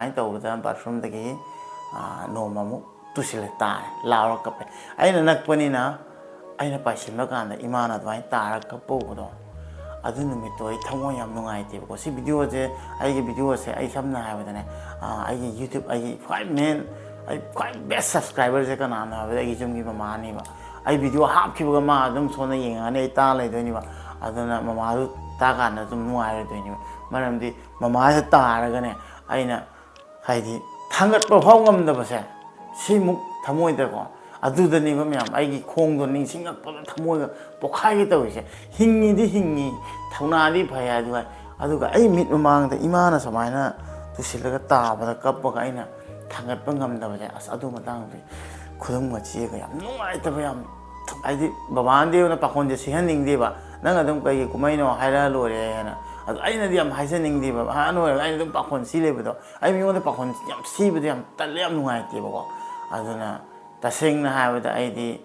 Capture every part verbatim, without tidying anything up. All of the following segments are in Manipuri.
ꯑꯗꯨꯃꯥꯏꯅ ꯇꯧꯕꯗ ꯕꯥꯠꯔꯨꯝꯗꯒꯤ, ꯑꯥ, ꯅꯣꯡꯃ ꯑꯃꯨꯛ ꯇꯨꯁꯤꯜꯂꯦ, ꯇꯥꯔꯦ, ꯂꯥꯎꯔ ꯀꯞꯄꯦ꯫ ꯑꯩꯅ ꯅꯛꯄꯅꯤꯅ ꯑꯩꯅ ꯄꯥꯏꯁꯤꯟꯕ ꯀꯥꯟꯗ ꯏꯃꯥꯅ ꯑꯗꯨꯃꯥꯏꯅ ꯇꯥꯔꯒ ꯀꯞꯄ ꯎꯕꯗꯣ, ꯑꯗꯨ ꯅꯨꯃꯤꯠꯇꯣ ꯑꯩ ꯊꯃꯣꯏ ꯌꯥꯝ ꯅꯨꯡꯉꯥꯏꯇꯦꯕꯀꯣ꯫ ꯁꯤ ꯚꯤꯗꯤꯑꯣꯁꯦ, ꯑꯩꯒꯤ ꯚꯤꯗꯤꯑꯣꯁꯦ ꯑꯩ ꯁꯝꯅ ꯍꯥꯏꯔꯕꯗꯅꯦ, ꯑꯥ, ꯑꯩꯒꯤ YouTube, ꯑꯩꯒꯤ ꯈ꯭ꯋꯥꯏ main, ꯑꯩ ꯈ꯭ꯋꯥꯏ best subscriberꯁꯦ ꯀꯅꯥꯅꯣ ꯍꯥꯏꯕꯗ ꯑꯩꯒꯤ ꯌꯨꯝꯒꯤ ꯃꯃꯥꯅꯦꯕ꯫ ꯑꯩ ꯚꯤꯗꯤꯑꯣ ꯍꯥꯞꯈꯤꯕꯒ ꯃꯥ ꯑꯗꯨꯝ ꯁꯣꯝꯗ ꯌꯦꯡꯉꯛꯑꯅꯤ, ꯑꯩ ꯇꯥ ꯂꯩꯗꯣꯏꯅꯦꯕ꯫ ꯑꯗꯨꯅ ꯃꯃꯥꯗꯨ ꯇꯥ ꯀꯥꯟꯗ ꯑꯗꯨꯝ ꯅꯨꯡꯉꯥꯏꯔꯣꯏꯗꯣꯏꯅꯦꯕ꯫ ꯃꯔꯝꯗꯤ ꯃꯃꯥꯁꯦ ꯇꯥꯔꯒꯅꯦ, ꯑꯩꯅ ꯍꯥꯏꯗꯤ ꯊꯥꯡꯒꯠꯄ ꯐꯥꯎ ꯉꯝꯗꯕꯁꯦ, ꯁꯤꯃꯨꯛ ꯊꯃꯣꯏꯗꯀꯣ꯫ ꯑꯗꯨꯗꯅꯦꯕ ꯃꯌꯥꯝ, ꯑꯩꯒꯤ ꯈꯣꯡꯗꯣ ꯅꯤꯡꯁꯤꯡꯉꯛꯄꯗ ꯊꯃꯣꯏꯒ ꯄꯣꯛꯈꯥꯏꯒꯦ ꯇꯧꯔꯤꯁꯦ꯫ ꯍꯤꯡꯉꯤꯗꯤ ꯍꯤꯡꯉꯤ, ꯊꯧꯅꯥꯗꯤ ꯐꯩ, ꯑꯗꯨꯒ, ꯑꯗꯨꯒ ꯑꯩ ꯃꯤꯠ ꯃꯃꯥꯡꯗ ꯏꯃꯥꯅ ꯁꯨꯃꯥꯏꯅ ꯇꯨꯁꯤꯜꯂꯒ ꯇꯥꯕꯗ ꯀꯞꯄꯒ ꯑꯩꯅ ꯊꯥꯡꯒꯠꯄ ꯉꯝꯗꯕꯁꯦ, ꯑꯁ, ꯑꯗꯨ ꯃꯇꯥꯡꯗꯤ ꯈꯨꯗꯨꯝꯒ ꯆꯦꯒ ꯌꯥꯝ ꯅꯨꯡꯉꯥꯏꯇꯕ, ꯌꯥꯝ, ꯍꯥꯏꯗꯤ ꯕꯕꯥꯅꯗꯤ ꯑꯩꯉꯣꯟꯗ ꯄꯥꯈꯣꯟꯁꯦ ꯁꯤꯍꯟꯅꯤꯡꯗꯦꯕ, "ꯅꯪ ꯑꯗꯨꯝ ꯀꯩꯒꯤ ꯀꯨꯝꯍꯩꯅꯣ ꯍꯥꯏꯔ ꯂꯣꯏꯔꯦ" ꯍꯥꯏꯅ꯫ ꯑꯗꯣ ꯑꯩꯅꯗꯤ ꯌꯥꯝ ꯍꯥꯏꯖꯅꯤꯡꯗꯦꯕ, ꯑꯍꯟ ꯑꯣꯏꯔꯒ ꯑꯩꯅ ꯑꯗꯨꯝ ꯄꯥꯈꯣꯟ ꯁꯤ ꯂꯩꯕꯗꯣ꯫ ꯑꯩ ꯃꯤꯉꯣꯟꯗ ꯄꯥꯈꯣꯟ ꯌꯥꯝ ꯁꯤꯕꯗꯣ ꯌꯥꯝ ꯇꯜꯂꯦ, ꯌꯥꯝ ꯅꯨꯡꯉꯥꯏꯇꯦꯕꯀꯣ꯫ ꯑꯗꯨꯅ ꯇꯁꯦꯡꯅ ꯍꯥꯏꯔꯕꯗ ꯑꯩꯗꯤ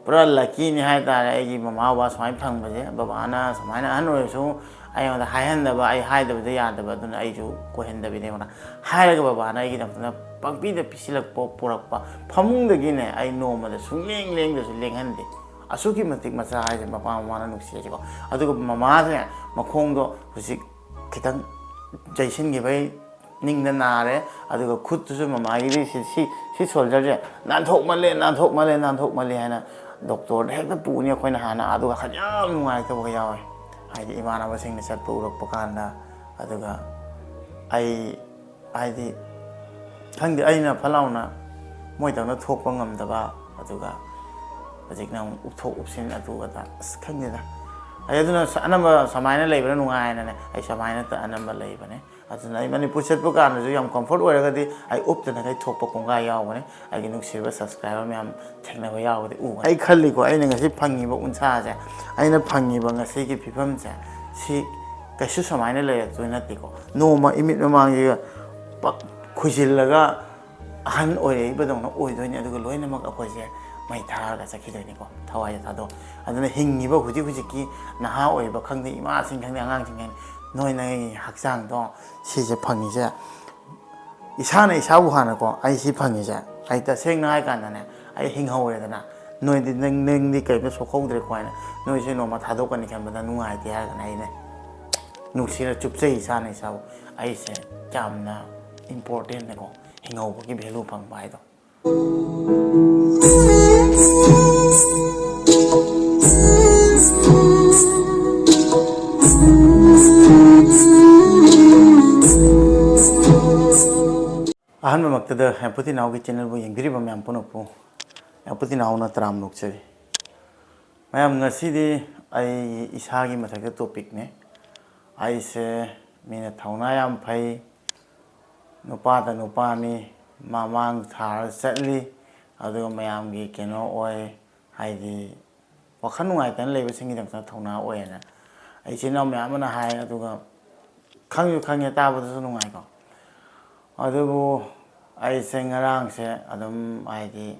ꯄꯨꯔꯥ luckyꯅꯤ ꯍꯥꯏ ꯇꯥꯔꯦ, ꯑꯩꯒꯤ ꯃꯃꯥ ꯕꯕꯥ ꯁꯨꯃꯥꯏꯅ ꯐꯪꯕꯁꯦ꯫ ꯕꯕꯥꯅ ꯁꯨꯃꯥꯏꯅ ꯑꯍꯟ ꯑꯣꯏꯔꯁꯨ ꯑꯩꯉꯣꯟꯗ ꯍꯥꯏꯍꯟꯗꯕ, ꯑꯩ ꯍꯥꯏꯗꯕꯗꯤ ꯌꯥꯗꯕ, ꯑꯗꯨꯅ ꯑꯩꯁꯨ ꯀꯣꯏꯍꯟꯗꯕꯤꯗ ꯑꯩꯉꯣꯟꯗ ꯍꯥꯏꯔꯒ ꯕꯕꯥꯅ ꯑꯩꯒꯤꯗꯃꯛꯇ ꯄꯪꯄꯤꯗ ꯄꯤꯁꯤꯜꯂꯛꯄ, ꯄꯨꯔꯛꯄ꯫ ꯐꯃꯨꯡꯗꯒꯤꯅꯦ ꯑꯩ ꯅꯣꯡꯃꯗ ꯁꯨꯡꯂꯦꯡ ꯂꯦꯡꯗꯁꯨ ꯂꯦꯡꯍꯟꯗꯦ꯫ ꯑꯁꯨꯛꯀꯤ ꯃꯇꯤꯛ ꯃꯆꯥ ꯍꯥꯏꯁꯦ ꯃꯄꯥ ꯃꯃꯥꯅ ꯅꯨꯡꯁꯤꯁꯦꯀꯣ꯫ ꯑꯗꯨꯒ ꯃꯃꯥꯁꯦ ꯃꯈꯣꯡꯗꯣ ꯍꯧꯖꯤꯛ ꯈꯤꯇꯪ ꯆꯩꯁꯤꯟꯈꯤꯕꯩ ꯅꯤꯡꯗ ꯅꯥꯔꯦ꯫ ꯑꯗꯨꯒ ꯈꯨꯠꯇꯨꯁꯨ ꯃꯃꯥꯒꯤꯗꯤ ꯁꯤ, ꯁꯤ, ꯁꯤ shoulderꯁꯦ ꯅꯥꯟꯊꯣꯛꯃꯜꯂꯦ, ꯅꯥꯟꯊꯣꯛꯃꯜꯂꯦ, ꯅꯥꯟꯊꯣꯛꯃꯜꯂꯦ ꯍꯥꯏꯅ doctorꯗ ꯍꯦꯛꯇ ꯄꯨꯅꯤ ꯑꯩꯈꯣꯏꯅ ꯍꯥꯟꯅ꯫ ꯑꯗꯨꯒ ꯌꯥꯝ ꯅꯨꯡꯉꯥꯏꯇꯕꯒ ꯌꯥꯎꯋꯦ, ꯍꯥꯏꯗꯤ ꯏꯃꯥꯟꯅꯕꯁꯤꯡꯅ ꯆꯠꯄ ꯎꯔꯛꯄ ꯀꯥꯟꯗ꯫ ꯑꯗꯨꯒ ꯑꯩ, ꯍꯥꯏꯗꯤ, ꯈꯪꯗꯦ, ꯑꯩꯅ ꯐꯠ ꯂꯥꯎꯅ ꯃꯣꯏꯗꯧꯅ ꯊꯣꯛꯄ ꯉꯝꯗꯕ, ꯑꯗꯨꯒ ꯍꯧꯖꯤꯛꯅ ꯑꯃꯨꯛ ꯎꯞꯊꯣꯛ ꯎꯞꯁꯤꯟ ꯑꯗꯨ ꯑꯗꯥ, ꯑꯁ, ꯈꯪꯗꯦꯗ꯫ ꯑꯩ ꯑꯗꯨꯅ ꯁ-, ꯑꯅꯝꯕ ꯁꯨꯃꯥꯏꯅ ꯂꯩꯕꯅ ꯅꯨꯡꯉꯥꯏꯅꯅꯦ, ꯑꯩ ꯁꯨꯃꯥꯏꯅ ꯑꯅꯝꯕ ꯂꯩꯕꯅꯦ꯫ ꯑꯗꯨꯅ ꯑꯩ ꯃꯅꯤꯄꯨꯔ ꯆꯠꯄ ꯀꯥꯟꯗꯁꯨ ꯌꯥꯝ comfort ꯑꯣꯏꯔꯒꯗꯤ ꯑꯩ ꯎꯞꯇꯅꯈꯩ ꯊꯣꯛꯄ ꯀꯣꯡꯒꯥꯏ ꯌꯥꯎꯕꯅꯦ꯫ ꯑꯩꯒꯤ ꯅꯨꯡꯁꯤꯔꯕ subscriber ꯃꯌꯥꯝ ꯊꯦꯡꯅꯕ ꯌꯥꯎꯔꯒꯗꯤ ꯎꯒꯅꯤ꯫ ꯑꯩ ꯈꯜꯂꯤꯀꯣ, ꯑꯩꯅ ꯉꯁꯤ ꯐꯪꯉꯤꯕ ꯎꯟꯁꯥꯁꯦ, ꯑꯩꯅ ꯐꯪꯉꯤꯕ ꯉꯁꯤꯒꯤ ꯐꯤꯕꯝꯁꯦ, ꯁꯤ ꯀꯩꯁꯨ ꯁꯨꯃꯥꯏꯅ ꯂꯩꯔꯛꯇꯣꯏ ꯅꯠꯇꯦꯀꯣ꯫ ꯅꯣꯡꯃ ꯏꯃꯤꯠ ꯃꯃꯥꯡꯁꯤꯒ ꯄꯛ ꯈꯨꯏꯖꯤꯜꯂꯒ ꯑꯍꯟ ꯑꯣꯏꯔꯛꯏꯕꯗꯧꯅ ꯑꯣꯏꯗꯣꯏꯅꯦ, ꯑꯗꯨꯒ ꯂꯣꯏꯅꯃꯛ ꯑꯩꯈꯣꯏꯁꯦ ꯃꯩ ꯊꯥꯔꯒ ꯆꯠꯈꯤꯗꯣꯏꯅꯤꯀꯣ, ꯊꯋꯥꯏꯁꯦ ꯊꯥꯗꯣꯛ꯫ ꯑꯗꯨꯅ ꯍꯤꯡꯉꯤꯕ ꯍꯧꯖꯤꯛ ꯍꯧꯖꯤꯛꯀꯤ ꯅꯍꯥ ꯑꯣꯏꯔꯤꯕ ꯈꯪꯗꯦ, ꯏꯃꯥꯁꯤꯡ ꯈꯪꯗꯦ, ꯑꯉꯥꯡꯁꯤꯡ ꯈꯪꯗꯦ, ꯅꯣꯏ ꯅꯣꯏꯒꯤ ꯍꯛꯆꯥꯡꯗꯣ ꯁꯤꯁꯦ ꯐꯪꯉꯤꯁꯦ ꯏꯁꯥꯅ ꯏꯁꯥꯕꯨ ꯍꯥꯟꯅꯀꯣ, ꯑꯩ ꯁꯤ ꯐꯪꯉꯤꯁꯦ, ꯑꯩ ꯇꯁꯦꯡꯅ ꯍꯥꯏ ꯀꯥꯟꯗꯅꯦ, ꯑꯩ ꯍꯤꯡꯍꯧꯔꯦꯗꯅ, ꯅꯣꯏꯗꯤ, ꯅꯪ, ꯅꯪꯗꯤ ꯀꯔꯤꯝꯇ ꯁꯣꯛꯍꯧꯗ꯭ꯔꯦꯀꯣ ꯍꯥꯏꯅ, ꯅꯣꯏꯁꯦ ꯅꯣꯡꯃ ꯊꯥꯗꯣꯛꯀꯅꯤ ꯈꯟꯕꯗ ꯅꯨꯡꯉꯥꯏꯇꯦ ꯍꯥꯏꯔꯒꯅ ꯑꯩꯅꯦ ꯅꯨꯡꯁꯤꯅ ꯆꯨꯞꯆꯩ ꯏꯁꯥꯅ ꯏꯁꯥꯕꯨ꯫ ꯑꯩꯁꯦ ꯌꯥꯝꯅ ꯏꯝꯄꯣꯔꯇꯦꯟꯅꯦꯀꯣ, ꯍꯤꯡꯍꯧꯕꯒꯤ ꯚꯦꯂꯨ ꯐꯪꯕ ꯍꯥꯏꯗꯣ꯫ ꯑꯍꯥꯟꯕꯃꯛꯇꯗ ꯌꯥꯝꯄꯨꯇꯤ ꯅꯥꯎꯒꯤ ꯆꯦꯅꯦꯜꯕꯨ ꯌꯦꯡꯕꯤꯔꯤꯕ ꯃꯌꯥꯝ ꯄꯨꯝꯅꯃꯛꯄꯨ ꯌꯥꯝꯄꯨꯇꯤ ꯅꯥꯎꯅ ꯇꯔꯥꯝꯅ ꯑꯣꯛꯆꯔꯤ꯫ ꯃꯌꯥꯝ, ꯉꯁꯤꯗꯤ ꯑꯩ ꯏꯁꯥꯒꯤ ꯃꯊꯛꯇ ꯇꯣꯄꯤꯛꯅꯦ꯫ ꯑꯩꯁꯦ ꯃꯤꯅ ꯊꯧꯅꯥ ꯌꯥꯝ ꯐꯩ, ꯅꯨꯄꯥꯗ ꯅꯨꯄꯥꯅꯤ, ꯃꯃꯥꯡ ꯊꯥꯔ ꯆꯠꯂꯤ, ꯑꯗꯨꯒ ꯃꯌꯥꯝꯒꯤ ꯀꯩꯅꯣ ꯑꯣꯏ, ꯍꯥꯏꯗꯤ ꯋꯥꯈꯜ ꯅꯨꯡꯉꯥꯏꯇꯅ ꯂꯩꯕꯁꯤꯡꯒꯤꯗꯃꯛꯇ ꯊꯧꯅꯥ ꯑꯣꯏꯌꯦꯅ ꯑꯩ ꯏꯆꯤꯟ ꯏꯅꯥꯎ ꯃꯌꯥꯝ ꯑꯃꯅ ꯍꯥꯏ꯫ ꯑꯗꯨꯒ ꯈꯪꯁꯨ ꯈꯪꯉꯦ, ꯇꯥꯕꯗꯁꯨ ꯅꯨꯡꯉꯥꯏꯀꯣ꯫ ꯑꯗꯨꯕꯨ ꯑꯩꯁꯦ ꯉꯔꯥꯡꯁꯦ ꯑꯗꯨꯝ, ꯍꯥꯏꯗꯤ,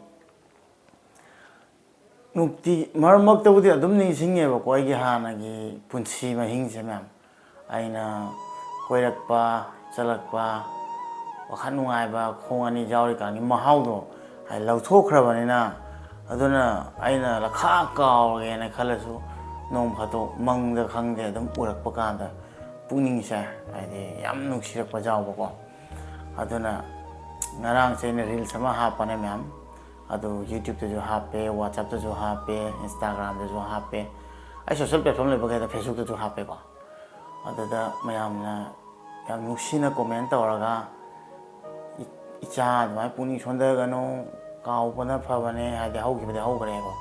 ꯅꯨꯡꯇꯤ ꯃꯔꯛ ꯃꯔꯛꯇꯕꯨꯗꯤ ꯑꯗꯨꯝ ꯅꯤꯡꯁꯤꯡꯉꯦꯕꯀꯣ, ꯑꯩꯒꯤ ꯍꯥꯟꯅꯒꯤ ꯄꯨꯟꯁꯤ ꯃꯍꯤꯡꯁꯦ ꯃꯌꯥꯝ꯫ ꯑꯩꯅ ꯀꯣꯏꯔꯛꯄ, ꯆꯠꯂꯛꯄ, ꯋꯥꯈꯜ ꯅꯨꯡꯉꯥꯏꯕ ꯈꯣꯡ ꯑꯅꯤ ꯌꯥꯎꯔꯤꯀꯥꯟꯒꯤ ꯃꯍꯥꯎꯗꯣ ꯍꯥꯏꯗꯤ ꯂꯧꯊꯣꯛꯈ꯭ꯔꯕꯅꯤꯅ, ꯑꯗꯨꯅ ꯑꯩꯅ ꯂꯈꯥ ꯀꯥꯎꯔꯒꯦꯅ ꯈꯜꯂꯁꯨ, ꯅꯣꯡ ꯐꯥꯗꯣꯛ ꯃꯪꯗ ꯈꯪꯗꯦ ꯑꯗꯨꯝ ꯎꯔꯛꯄ ꯀꯥꯟꯗ ꯄꯨꯛꯅꯤꯡꯁꯦ ꯍꯥꯏꯗꯤ ꯌꯥꯝ ꯅꯨꯡꯁꯤꯔꯛꯄ ꯌꯥꯎꯕꯀꯣ꯫ ꯑꯗꯨꯅ ꯉꯔꯥꯡꯁꯦ ꯑꯩꯅ ꯔꯤꯜꯁ ꯑꯃ ꯍꯥꯞꯄꯅꯦ ꯃꯌꯥꯝ, ꯑꯗꯨ ꯌꯨꯇ꯭ꯌꯨꯕꯇꯁꯨ ꯍꯥꯞꯄꯦ, ꯋꯥꯆꯞꯇꯁꯨ ꯍꯥꯞꯄꯦ, ꯏꯟꯁꯇꯥꯒ꯭ꯔꯥꯝꯗꯁꯨ ꯍꯥꯞꯄꯦ, ꯑꯩ ꯁꯣꯁꯦꯜ ꯄ꯭ꯂꯦꯠꯐꯣꯝ ꯂꯩꯕꯈꯩꯗ ꯐꯦꯁꯕꯨꯛꯇꯁꯨ ꯍꯥꯞꯄꯦꯀꯣ꯫ ꯑꯗꯨꯗ ꯃꯌꯥꯝꯅ ꯌꯥꯝ ꯅꯨꯡꯁꯤꯅ ꯀꯣꯃꯦꯟ ꯇꯧꯔꯒ, "ꯏ-, ꯏꯆꯥ ꯑꯗꯨꯃꯥꯏꯅ ꯄꯨꯛꯅꯤꯡ ꯁꯣꯟꯊꯒꯅꯨ, ꯀꯥꯎꯕꯅ ꯐꯕꯅꯦ, ꯍꯥꯏꯗꯤ ꯍꯧꯈꯤꯕꯗꯤ ꯍꯧꯈ꯭ꯔꯦꯀꯣ"꯫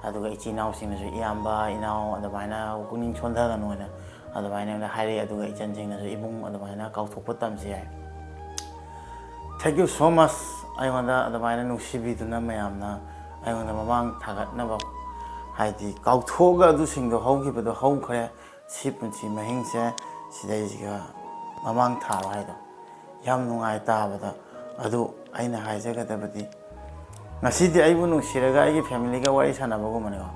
ꯑꯗꯨꯒ ꯏꯆꯤꯟ ꯏꯅꯥꯎꯁꯤꯡꯅꯁꯨ, "ꯏꯌꯥꯝꯕ, ꯏꯅꯥꯎ ꯑꯗꯨꯃꯥꯏꯅ ꯄꯨꯛꯅꯤꯡ ꯁꯣꯟꯊꯒꯅꯨ" ꯍꯥꯏꯅ ꯑꯗꯨꯃꯥꯏꯅ ꯑꯩꯉꯣꯟꯗ ꯍꯥꯏꯔꯛꯑꯦ꯫ ꯑꯗꯨꯒ ꯏꯆꯟꯁꯤꯡꯅꯁꯨ, "ꯏꯕꯨꯡ, ꯑꯗꯨꯃꯥꯏꯅ ꯀꯥꯎꯊꯣꯛꯄ ꯇꯝꯁꯤ" ꯍꯥꯏ꯫ Thank you so much꯫ ꯑꯩꯉꯣꯟꯗ ꯑꯗꯨꯃꯥꯏꯅ ꯅꯨꯡꯁꯤꯕꯤꯗꯨꯅ ꯃꯌꯥꯝꯅ ꯑꯩꯉꯣꯟꯗ ꯃꯃꯥꯡ ꯊꯥꯒꯠꯅꯕ, ꯍꯥꯏꯗꯤ ꯀꯥꯎꯊꯣꯛꯑꯒ ꯑꯗꯨꯁꯤꯡꯗꯣ ꯍꯧꯈꯤꯕꯗꯣ ꯍꯧꯈ꯭ꯔꯦ, ꯁꯤ ꯄꯨꯟꯁꯤ ꯃꯍꯤꯡꯁꯦ ꯁꯤꯗꯩꯁꯤꯒ ꯃꯃꯥꯡ ꯊꯥꯔꯣ ꯍꯥꯏꯗꯣ ꯌꯥꯝ ꯅꯨꯡꯉꯥꯏ ꯇꯥꯕꯗ꯫ ꯑꯗꯨ ꯑꯩꯅ ꯍꯥꯏꯖꯒꯗꯕꯗꯤ, ꯉꯁꯤꯗꯤ ꯑꯩꯕꯨ ꯅꯨꯡꯁꯤꯔꯒ ꯑꯩꯒꯤ ꯐꯦꯃꯤꯂꯤꯒ ꯋꯥꯔꯤ ꯁꯥꯟꯅꯕꯒꯨꯝꯕꯅꯤꯀꯣ꯫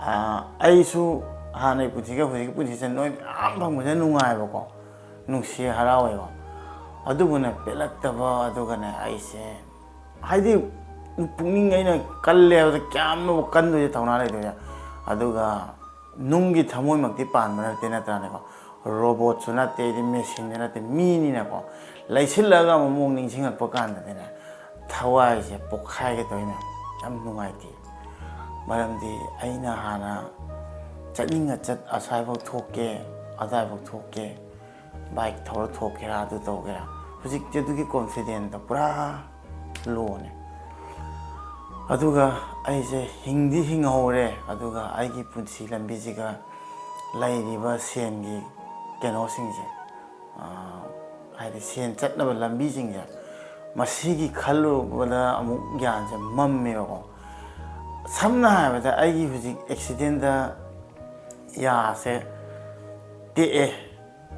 ꯑꯥ, ꯑꯩꯁꯨ ꯍꯥꯟꯅꯒꯤ ꯄꯨꯟꯁꯤꯒ ꯍꯧꯖꯤꯛꯀꯤ ꯄꯨꯟꯁꯤꯁꯦ ꯅꯣꯏ ꯃꯌꯥꯝ ꯐꯪꯕꯁꯦ ꯅꯨꯡꯉꯥꯏꯕꯀꯣ, ꯅꯨꯡꯁꯤ ꯍꯔꯥꯎꯋꯦꯀꯣ꯫ ꯑꯗꯨꯕꯨꯅꯦ ꯄꯦꯜꯂꯛꯇꯕ, ꯑꯗꯨꯒꯅꯦ ꯑꯩꯁꯦ, ꯍꯥꯏꯗꯤ, ꯄꯨꯛꯅꯤꯡ ꯑꯩꯅ ꯀꯜꯂꯦ ꯍꯥꯏꯕꯗ ꯀꯌꯥꯝꯅꯕꯨ ꯀꯟꯗꯣꯏꯁꯦ, ꯊꯧꯅꯥ ꯂꯩꯗꯣꯏꯁꯦ? ꯑꯗꯨꯒ ꯅꯨꯡꯒꯤ ꯊꯃꯣꯏꯃꯛꯇꯤ ꯄꯥꯟꯕ ꯅꯠꯇꯦ, ꯅꯠꯇ꯭ꯔꯥꯅꯦꯀꯣ? ꯔꯣꯕꯣꯠꯁꯨ ꯅꯠꯇꯦ, ꯑꯩꯗꯤ ꯃꯦꯁꯤꯟꯁꯨ ꯅꯠꯇꯦ, ꯃꯤꯅꯤꯅꯀꯣ꯫ ꯂꯩꯁꯤꯜꯂꯒ ꯑꯃꯨꯛ ꯅꯤꯡꯁꯤꯡꯉꯛꯄ ꯀꯥꯟꯗꯗꯤꯅꯦ, ꯊꯋꯥꯏꯁꯦ ꯄꯣꯛꯈꯥꯏꯒꯦ ꯇꯧꯏ ꯃꯌꯥꯝ꯫ ꯌꯥꯝ ꯅꯨꯡꯉꯥꯏꯇꯦ꯫ ꯃꯔꯝꯗꯤ ꯑꯩꯅ ꯍꯥꯟꯅ ꯆꯠꯅꯤꯡꯉ ꯆꯠ, ꯑꯁ꯭ꯋꯥꯏꯐꯥꯎ ꯊꯣꯛꯀꯦ, ꯑꯗꯥꯏꯐꯥꯎ ꯊꯣꯛꯀꯦ, ꯕꯥꯏꯛ ꯊꯧꯔ ꯊꯣꯛꯀꯦꯔꯥ, ꯑꯗꯨ ꯇꯧꯒꯦꯔꯥ, ꯍꯧꯖꯤꯛꯇꯤ ꯑꯗꯨꯒꯤ ꯀꯣꯟꯐꯤꯗꯦꯟꯗꯣ ꯄꯨꯔꯥ ꯂꯣꯅꯦ꯫ ꯑꯗꯨꯒ ꯑꯩꯁꯦ ꯍꯤꯡꯗꯤ ꯍꯤꯡꯍꯧꯔꯦ, ꯑꯗꯨꯒ ꯑꯩꯒꯤ ꯄꯨꯟꯁꯤ ꯂꯝꯕꯤꯁꯤꯒ ꯂꯩꯔꯤꯕ ꯁꯦꯟꯒꯤ ꯀꯩꯅꯣꯁꯤꯡꯁꯦ, ꯑꯥ, ꯍꯥꯏꯗꯤ ꯁꯦꯟ ꯆꯠꯅꯕ ꯂꯝꯕꯤꯁꯤꯡꯁꯦ, ꯃꯁꯤꯒꯤ ꯈꯜꯂꯨꯕꯗ ꯑꯃꯨꯛ ꯒ꯭ꯌꯥꯟꯁꯦ ꯃꯝꯃꯦꯕꯀꯣ꯫ ꯁꯝꯅ ꯍꯥꯏꯔꯕꯗ, ꯑꯩꯒꯤ ꯍꯧꯖꯤꯛ ꯑꯦꯛꯁꯤꯗꯦꯟꯗ ꯌꯥꯁꯦ ꯇꯦꯛꯑꯦ,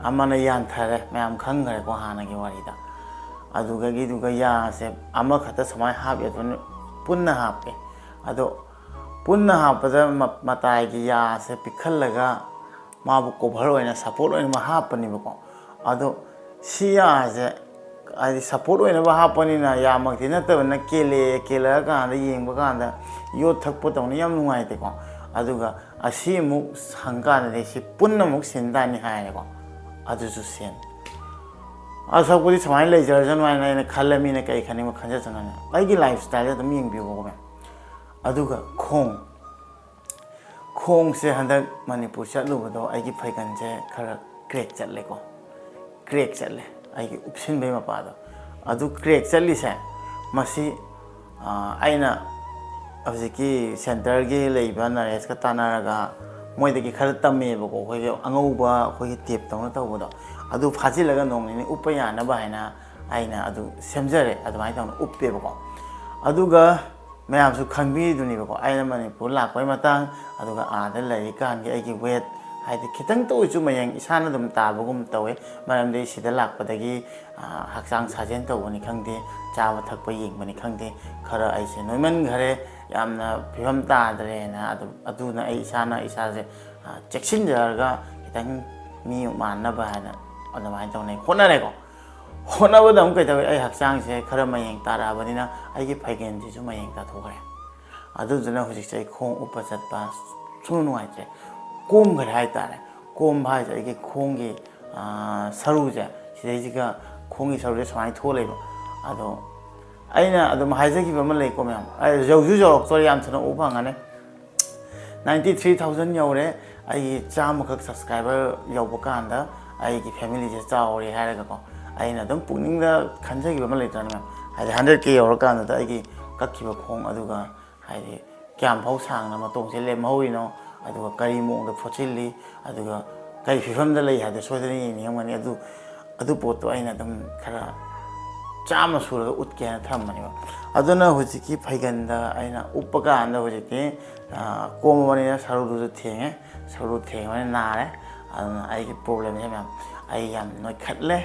ꯑꯃꯅ ꯌꯥꯟꯊꯔꯦ, ꯃꯌꯥꯝ ꯈꯪꯈ꯭ꯔꯦꯀꯣ ꯍꯥꯟꯅꯒꯤ ꯋꯥꯔꯤꯗ꯫ ꯑꯗꯨꯗꯒꯤꯗꯨꯒ ꯌꯥꯁꯦ ꯑꯃꯈꯛꯇ ꯁꯨꯃꯥꯏꯅ ꯍꯥꯞꯄꯦ, ꯑꯗꯨꯅ ꯄꯨꯟꯅ ꯍꯥꯞꯄꯦ꯫ ꯑꯗꯣ ꯄꯨꯟꯅ ꯍꯥꯞꯄꯗ ꯃ-, ꯃꯇꯥꯏꯒꯤ ꯌꯥꯁꯦ ꯄꯤꯛꯍꯜꯂꯒ ꯃꯥꯕꯨ ꯀꯣꯚꯔ ꯑꯣꯏꯅ, ꯁꯄꯣꯔꯠ ꯑꯣꯏꯅ ꯍꯥꯞꯄꯅꯦꯕꯀꯣ꯫ ꯑꯗꯣ ꯁꯤ ꯌꯥꯁꯦ, ꯍꯥꯏꯗꯤ, ꯁꯄꯣꯔꯠ ꯑꯣꯏꯅꯕ ꯍꯥꯞꯄꯅꯤꯅ, ꯌꯥꯃꯛꯇꯤ ꯅꯠꯇꯕꯅ, ꯀꯦꯜꯂꯛꯑꯦ, ꯀꯦꯜꯂꯛꯑꯀꯥꯟꯗ ꯌꯦꯡꯕ ꯀꯥꯟꯗ ꯌꯣꯠ ꯊꯛꯄ ꯇꯧꯅ ꯌꯥꯝ ꯅꯨꯡꯉꯥꯏꯇꯦꯀꯣ꯫ ꯑꯗꯨꯒ ꯑꯁꯤ ꯑꯃꯨꯛ ꯍꯪꯀꯥꯟꯗꯗꯤ ꯁꯤ ꯄꯨꯟꯅ ꯑꯃꯨꯛ ꯁꯤꯟ ꯇꯥꯅꯤ ꯍꯥꯏꯔꯦꯀꯣ꯫ ꯑꯗꯨꯁꯨ ꯁꯦꯟ꯫ ꯑꯁꯣꯛꯄꯗꯤ ꯁꯨꯃꯥꯏꯅ ꯂꯩꯖꯔꯁꯅꯨ ꯍꯥꯏꯅ ꯑꯩꯅ ꯈꯜꯂꯦ, ꯃꯤꯅ ꯀꯩ ꯈꯟꯅꯤꯡꯕ ꯈꯟꯖꯁꯅꯨ ꯍꯥꯏꯅ꯫ ꯑꯩꯒꯤ ꯂꯥꯏꯐ ꯁ꯭ꯇꯥꯏꯜꯁꯦ ꯑꯗꯨꯝ ꯌꯦꯡꯕꯤꯌꯨꯕꯀꯣ, ꯃꯌꯥꯝ꯫ ꯑꯗꯨꯒ ꯈꯣꯡ, ꯈꯣꯡꯁꯦ ꯍꯟꯗꯛ ꯃꯅꯤꯄꯨꯔ ꯆꯠꯂꯨꯕꯗꯣ ꯑꯩꯒꯤ ꯐꯩꯒꯟꯁꯦ ꯈꯔ ꯀ꯭ꯔꯦꯛ ꯆꯠꯂꯦꯀꯣ, ꯀ꯭ꯔꯦꯛ ꯆꯠꯂꯦ, ꯑꯩꯒꯤ ꯎꯞꯁꯤꯟꯕꯩ ꯃꯄꯥꯗꯣ꯫ ꯑꯗꯨ ꯀ꯭ꯔꯦꯛ ꯆꯠꯂꯤꯁꯦ, ꯃꯁꯤ, ꯑꯥ, ꯑꯩꯅ ꯍꯧꯖꯤꯛꯀꯤ ꯁꯦꯟꯇꯔꯒꯤ ꯂꯩꯕ ꯅꯔꯦꯁꯀ ꯇꯥꯟꯅꯔꯒ ꯃꯣꯏꯗꯒꯤ ꯈꯔ ꯇꯝꯃꯦꯕꯀꯣ, ꯑꯩꯈꯣꯏꯒꯤ ꯑꯉꯧꯕ, ꯑꯩꯈꯣꯏꯒꯤ ꯇꯦꯞ ꯇꯧꯅ ꯇꯧꯕꯗꯣ, ꯑꯗꯨ ꯐꯥꯖꯤꯜꯂꯒ ꯅꯣꯡ ꯅꯤꯅꯤ ꯎꯞꯄ ꯌꯥꯅꯕ ꯍꯥꯏꯅ ꯑꯩꯅ ꯑꯗꯨ ꯁꯦꯝꯖꯔꯦ, ꯑꯗꯨꯃꯥꯏꯅ ꯇꯧꯅ ꯎꯞꯄꯦꯕꯀꯣ꯫ ꯑꯗꯨꯒ ꯃꯌꯥꯝꯁꯨ ꯈꯪꯕꯤꯗꯨꯅꯦꯕꯀꯣ, ꯑꯩꯅ ꯃꯅꯤꯄꯨꯔ ꯂꯥꯛꯄꯩ ꯃꯇꯥꯡ, ꯑꯗꯨꯒ ꯑꯥꯗ ꯂꯩꯔꯤꯀꯥꯟꯒꯤ ꯑꯩꯒꯤ ꯋꯦꯠ, ꯍꯥꯏꯗꯤ, ꯈꯤꯇꯪꯇ ꯑꯣꯏꯁꯨ ꯃꯌꯦꯡ ꯏꯁꯥꯅ ꯑꯗꯨꯝ ꯇꯥꯕꯒꯨꯝ ꯇꯧꯋꯦ꯫ ꯃꯔꯝꯗꯤ ꯁꯤꯗ ꯂꯥꯛꯄꯗꯒꯤ, ꯑ, ꯍꯛꯆꯥꯡ ꯁꯥꯖꯦꯜ ꯇꯧꯕꯅꯤ ꯈꯪꯗꯦ, ꯆꯥꯕ ꯊꯛꯄ ꯌꯦꯡꯕꯅꯤ ꯈꯪꯗꯦ, ꯈꯔ ꯑꯩꯁꯦ ꯅꯣꯏꯃꯟꯈꯔꯦ, ꯌꯥꯝꯅ ꯐꯤꯕꯝ ꯇꯥꯗ꯭ꯔꯦꯅ꯫ ꯑꯗꯨ, ꯑꯗꯨꯅ ꯑꯩ ꯏꯁꯥꯅ ꯏꯁꯥꯁꯦ, ꯑ, ꯆꯦꯛꯁꯤꯟꯖꯔꯒ ꯈꯤꯇꯪ ꯃꯤ ꯃꯥꯟꯅꯕ ꯍꯥꯏꯅ ꯑꯗꯨꯃꯥꯏꯅ ꯇꯧꯅ ꯍꯣꯠꯅꯔꯦꯀꯣ꯫ ꯍꯣꯠꯅꯕꯗ ꯑꯃꯨꯛ ꯀꯩꯗꯧꯋꯤ, ꯑꯩ ꯍꯛꯆꯥꯡꯁꯦ ꯈꯔ ꯃꯌꯦꯡ ꯇꯥꯔꯛꯑꯕꯅꯤꯅ ꯑꯩꯒꯤ ꯐꯩꯒꯟꯁꯤꯁꯨ ꯃꯌꯦꯡ ꯇꯥꯊꯣꯛꯈ꯭ꯔꯦ꯫ ꯑꯗꯨꯗꯨꯅ ꯍꯧꯖꯤꯛꯁꯦ ꯑꯩ ꯈꯣꯡ ꯎꯞꯄ ꯆꯠꯄ ꯁꯨꯡ ꯅꯨꯡꯉꯥꯏꯇ꯭ꯔꯦ, ꯀꯣꯝꯈ꯭ꯔꯦ ꯍꯥꯏꯇꯥꯔꯦ꯫ ꯀꯣꯝꯕ ꯍꯥꯏꯁꯦ ꯑꯩꯒꯤ ꯈꯣꯡꯒꯤ ꯁꯔꯨꯁꯦ, ꯁꯤꯗꯩꯁꯤꯒ ꯈꯣꯡꯒꯤ ꯁꯔꯨꯁꯦ ꯁꯨꯃꯥꯏꯅ ꯊꯣꯛꯂꯦꯕ꯫ ꯑꯗꯣ ꯑꯩꯅ ꯑꯗꯨꯝ ꯍꯥꯏꯖꯈꯤꯕ ꯑꯃ ꯂꯩꯀꯣ ꯃꯌꯥꯝ, ꯑꯩ ꯌꯧꯁꯨ ꯌꯧꯔꯛꯇꯣꯔꯦ, ꯌꯥꯝ ꯊꯨꯅ ꯎꯕ ꯐꯪꯒꯅꯤ꯫ ꯅꯥꯏꯟꯇꯤ ꯊ꯭ꯔꯤ ꯊꯥꯎꯖꯟ ꯌꯧꯔꯦ꯫ ꯑꯩꯒꯤ ꯆꯥꯝꯃꯈꯛ ꯁꯕꯁꯀ꯭ꯔꯥꯏꯕꯔ ꯌꯧꯕ ꯀꯥꯟꯗ ꯑꯩꯒꯤ ꯐꯦꯃꯤꯂꯤꯁꯦ ꯆꯥꯎꯔꯦ ꯍꯥꯏꯔꯒꯀꯣ, ꯑꯩꯅ ꯑꯗꯨꯝ ꯄꯨꯛꯅꯤꯡꯗ ꯈꯟꯖꯈꯤꯕ ꯑꯃ ꯂꯩꯇ꯭ꯔꯅꯦ ꯃꯌꯥꯝ? ꯍꯥꯏꯗꯤ ꯍꯟꯗ꯭ꯔꯦꯠ ꯀꯦ ꯌꯧꯔꯀꯥꯟꯗꯨꯗ ꯑꯩꯒꯤ ꯀꯛꯈꯤꯕ ꯈꯣꯡ ꯑꯗꯨꯒ, ꯍꯥꯏꯗꯤ ꯀꯌꯥꯝ ꯐꯥꯎ ꯁꯥꯡꯅ ꯃꯇꯣꯡꯁꯦ ꯂꯦꯝꯍꯧꯔꯤꯅꯣ, ꯑꯗꯨꯒ ꯀꯔꯤ ꯃꯑꯣꯡꯗ ꯐꯣꯠꯆꯤꯜꯂꯤ, ꯑꯗꯨꯒ ꯀꯔꯤ ꯐꯤꯕꯝꯗ ꯂꯩ ꯍꯥꯏꯕꯗꯣ ꯁꯣꯏꯗꯅ ꯌꯦꯡꯅꯤꯡꯉꯝꯒꯅꯤ꯫ ꯑꯗꯨ ꯑꯗꯨ ꯄꯣꯠꯇꯣ ꯑꯩꯅ ꯑꯗꯨꯝ ꯈꯔ ꯆꯥꯝꯃ ꯁꯨꯔꯒ ꯎꯠꯀꯦ ꯍꯥꯏꯅ ꯊꯝꯕꯅꯦꯕ꯫ ꯑꯗꯨꯅ ꯍꯧꯖꯤꯛꯀꯤ ꯐꯩꯒꯟꯗ ꯑꯩꯅ ꯎꯞꯄ ꯀꯥꯟꯗ ꯍꯧꯖꯤꯛꯇꯤ ꯀꯣꯝꯃꯕꯅꯤꯅ ꯁꯔꯨꯗꯨꯁꯨ ꯊꯦꯡꯉꯦ, ꯁꯔꯨ ꯊꯦꯡꯕꯅꯤꯅ ꯅꯥꯔꯦ꯫ ꯑꯗꯨꯅ ꯑꯩꯒꯤ ꯄ꯭ꯔꯣꯕ꯭ꯂꯦꯝꯁꯦ ꯃꯌꯥꯝ, ꯑꯩ ꯌꯥꯝ ꯅꯣꯏꯈꯠꯂꯦ,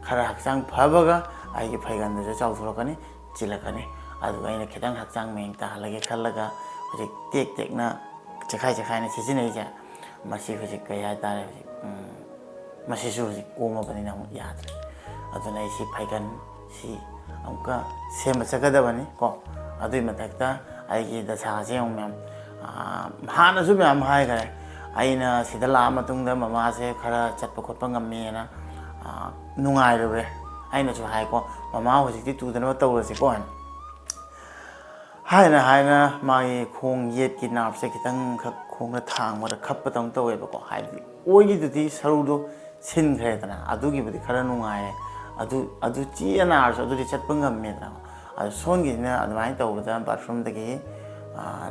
ꯈꯔ ꯍꯛꯆꯥꯡ ꯐꯕꯒ ꯑꯩꯒꯤ ꯐꯩꯒꯟꯗꯨꯁꯨ ꯆꯥꯎꯊꯣꯔꯛꯀꯅꯤ, ꯆꯤꯜꯂꯛꯀꯅꯤ꯫ ꯑꯗꯨꯒ ꯑꯩꯅ ꯈꯤꯇꯪ ꯍꯛꯆꯥꯡ ꯃꯌꯦꯡ ꯇꯥꯍꯜꯂꯒꯦ ꯈꯜꯂꯒ ꯍꯧꯖꯤꯛ ꯇꯦꯛ ꯇꯦꯛꯅ ꯆꯦꯈꯥꯏ ꯆꯦꯈꯥꯏꯅ ꯁꯤꯖꯤꯟꯅꯔꯤꯁꯦ, ꯃꯁꯤ ꯍꯧꯖꯤꯛ ꯀꯩ ꯍꯥꯏꯇꯥꯔꯦ, ꯍꯧꯖꯤꯛ ꯃꯁꯤꯁꯨ ꯍꯧꯖꯤꯛ ꯀꯣꯝꯃꯕꯅꯤꯅ ꯑꯃꯨꯛ ꯌꯥꯗ꯭ꯔꯦ꯫ ꯑꯗꯨꯅ ꯑꯩ ꯁꯤ ꯐꯩꯒꯟ ꯁꯤ ꯑꯃꯨꯛꯀ ꯁꯦꯝꯕ ꯆꯠꯀꯗꯕꯅꯤ ꯀꯣ꯫ ꯑꯗꯨꯒꯤ ꯃꯊꯛꯇ ꯑꯩꯒꯤ ꯗꯁꯥꯁꯦ ꯑꯃꯨꯛ ꯃꯌꯥꯝ, ꯍꯥꯟꯅꯁꯨ ꯃꯌꯥꯝ ꯍꯥꯏꯈꯔꯦ, ꯑꯩꯅ ꯁꯤꯗ ꯂꯥꯛꯑ ꯃꯇꯨꯡꯗ ꯃꯃꯥꯁꯦ ꯈꯔ ꯆꯠꯄ ꯈꯣꯠꯄ ꯉꯝꯃꯦꯅ ꯅꯨꯡꯉꯥꯏꯔꯨꯔꯦ꯫ ꯑꯩꯅꯁꯨ ꯍꯥꯏꯀꯣ, "ꯃꯃꯥ ꯍꯧꯖꯤꯛꯇꯤ ꯇꯨꯗꯅꯕ ꯇꯧꯔꯁꯤꯀꯣ" ꯍꯥꯏꯅ꯫ ꯍꯥꯏꯅ ꯍꯥꯏꯅ ꯃꯥꯒꯤ ꯈꯣꯡ ꯌꯦꯠꯀꯤ ꯅꯥꯞꯁꯦ ꯈꯤꯇꯪꯈꯛ ꯈꯣꯡꯅ ꯊꯥꯡꯕꯗ ꯈꯞꯄꯗꯧꯅ ꯇꯧꯋꯦꯕꯀꯣ꯫ ꯍꯥꯏꯕꯗꯤ ꯑꯣꯏꯒꯤꯗꯨꯗꯤ ꯁꯔꯨꯗꯣ ꯁꯤꯟꯈ꯭ꯔꯦꯗꯅ, ꯑꯗꯨꯒꯤꯕꯨꯗꯤ ꯈꯔ ꯅꯨꯡꯉꯥꯏꯔꯦ꯫ ꯑꯗꯨ ꯑꯗꯨ ꯆꯤꯛꯑ ꯅꯥꯔꯁꯨ ꯑꯗꯨꯗꯤ ꯆꯠꯄ ꯉꯝꯃꯦꯗꯅ꯫ ꯑꯗꯨ ꯁꯣꯟꯒꯤꯁꯤꯅ ꯑꯗꯨꯃꯥꯏꯅ ꯇꯧꯕꯗ ꯕꯥꯠꯔꯨꯝꯗꯒꯤ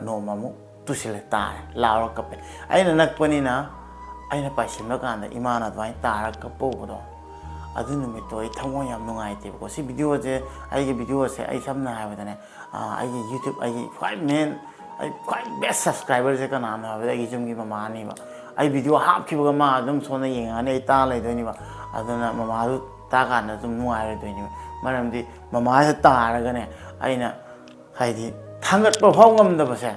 ꯅꯣꯡꯃ ꯑꯃꯨꯛ ꯇꯨꯁꯤꯜꯂꯦ, ꯇꯥꯔꯦ, ꯂꯥꯎꯔ ꯀꯞꯄꯦ꯫ ꯑꯩꯅ ꯅꯛꯄꯅꯤꯅ ꯑꯩꯅ ꯄꯥꯏꯁꯤꯟꯕ ꯀꯥꯟꯗ ꯏꯃꯥꯅ ꯑꯗꯨꯃꯥꯏꯅ ꯇꯥꯔꯒ ꯀꯞꯄ ꯎꯕꯗꯣ, ꯑꯗꯨ ꯅꯨꯃꯤꯠꯇꯣ ꯑꯩ ꯊꯃꯣꯏ ꯌꯥꯝ ꯅꯨꯡꯉꯥꯏꯇꯦꯕꯀꯣ꯫ ꯁꯤ ꯚꯤꯗꯤꯑꯣꯁꯦ, ꯑꯩꯒꯤ ꯚꯤꯗꯤꯑꯣꯁꯦ ꯑꯩ ꯁꯝꯅ ꯍꯥꯏꯔꯕꯗꯅꯦ, ꯑꯩꯒꯤ YouTube, ꯑꯩꯒꯤ ꯈ꯭ꯋꯥꯏ ꯃꯦꯟ, ꯑꯩ ꯈ꯭ꯋꯥꯏ ꯕꯦꯁ ꯁꯕꯁꯀ꯭ꯔꯥꯏꯕꯔꯁꯦ ꯀꯅꯥꯅꯣ ꯍꯥꯏꯕꯗ ꯑꯩꯒꯤ ꯌꯨꯝꯒꯤ ꯃꯃꯥꯅꯦꯕ꯫ ꯑꯩ ꯚꯤꯗꯤꯑꯣ ꯍꯥꯞꯈꯤꯕꯒ ꯃꯥ ꯑꯗꯨꯝ ꯁꯣꯝꯗ ꯌꯦꯡꯉꯛꯑꯅꯤ, ꯑꯩ ꯇꯥ ꯂꯩꯗꯣꯏꯅꯦꯕ꯫ ꯑꯗꯨꯅ ꯃꯃꯥꯗꯨ ꯇꯥ ꯀꯥꯟꯗ ꯑꯗꯨꯝ ꯅꯨꯡꯉꯥꯏꯔꯣꯏꯗꯣꯏꯅꯦꯕ꯫ ꯃꯔꯝꯗꯤ ꯃꯃꯥꯁꯦ ꯇꯥꯔꯒꯅꯦ, ꯑꯩꯅ ꯍꯥꯏꯗꯤ ꯊꯥꯡꯒꯠꯄ ꯐꯥꯎ ꯉꯝꯗꯕꯁꯦ,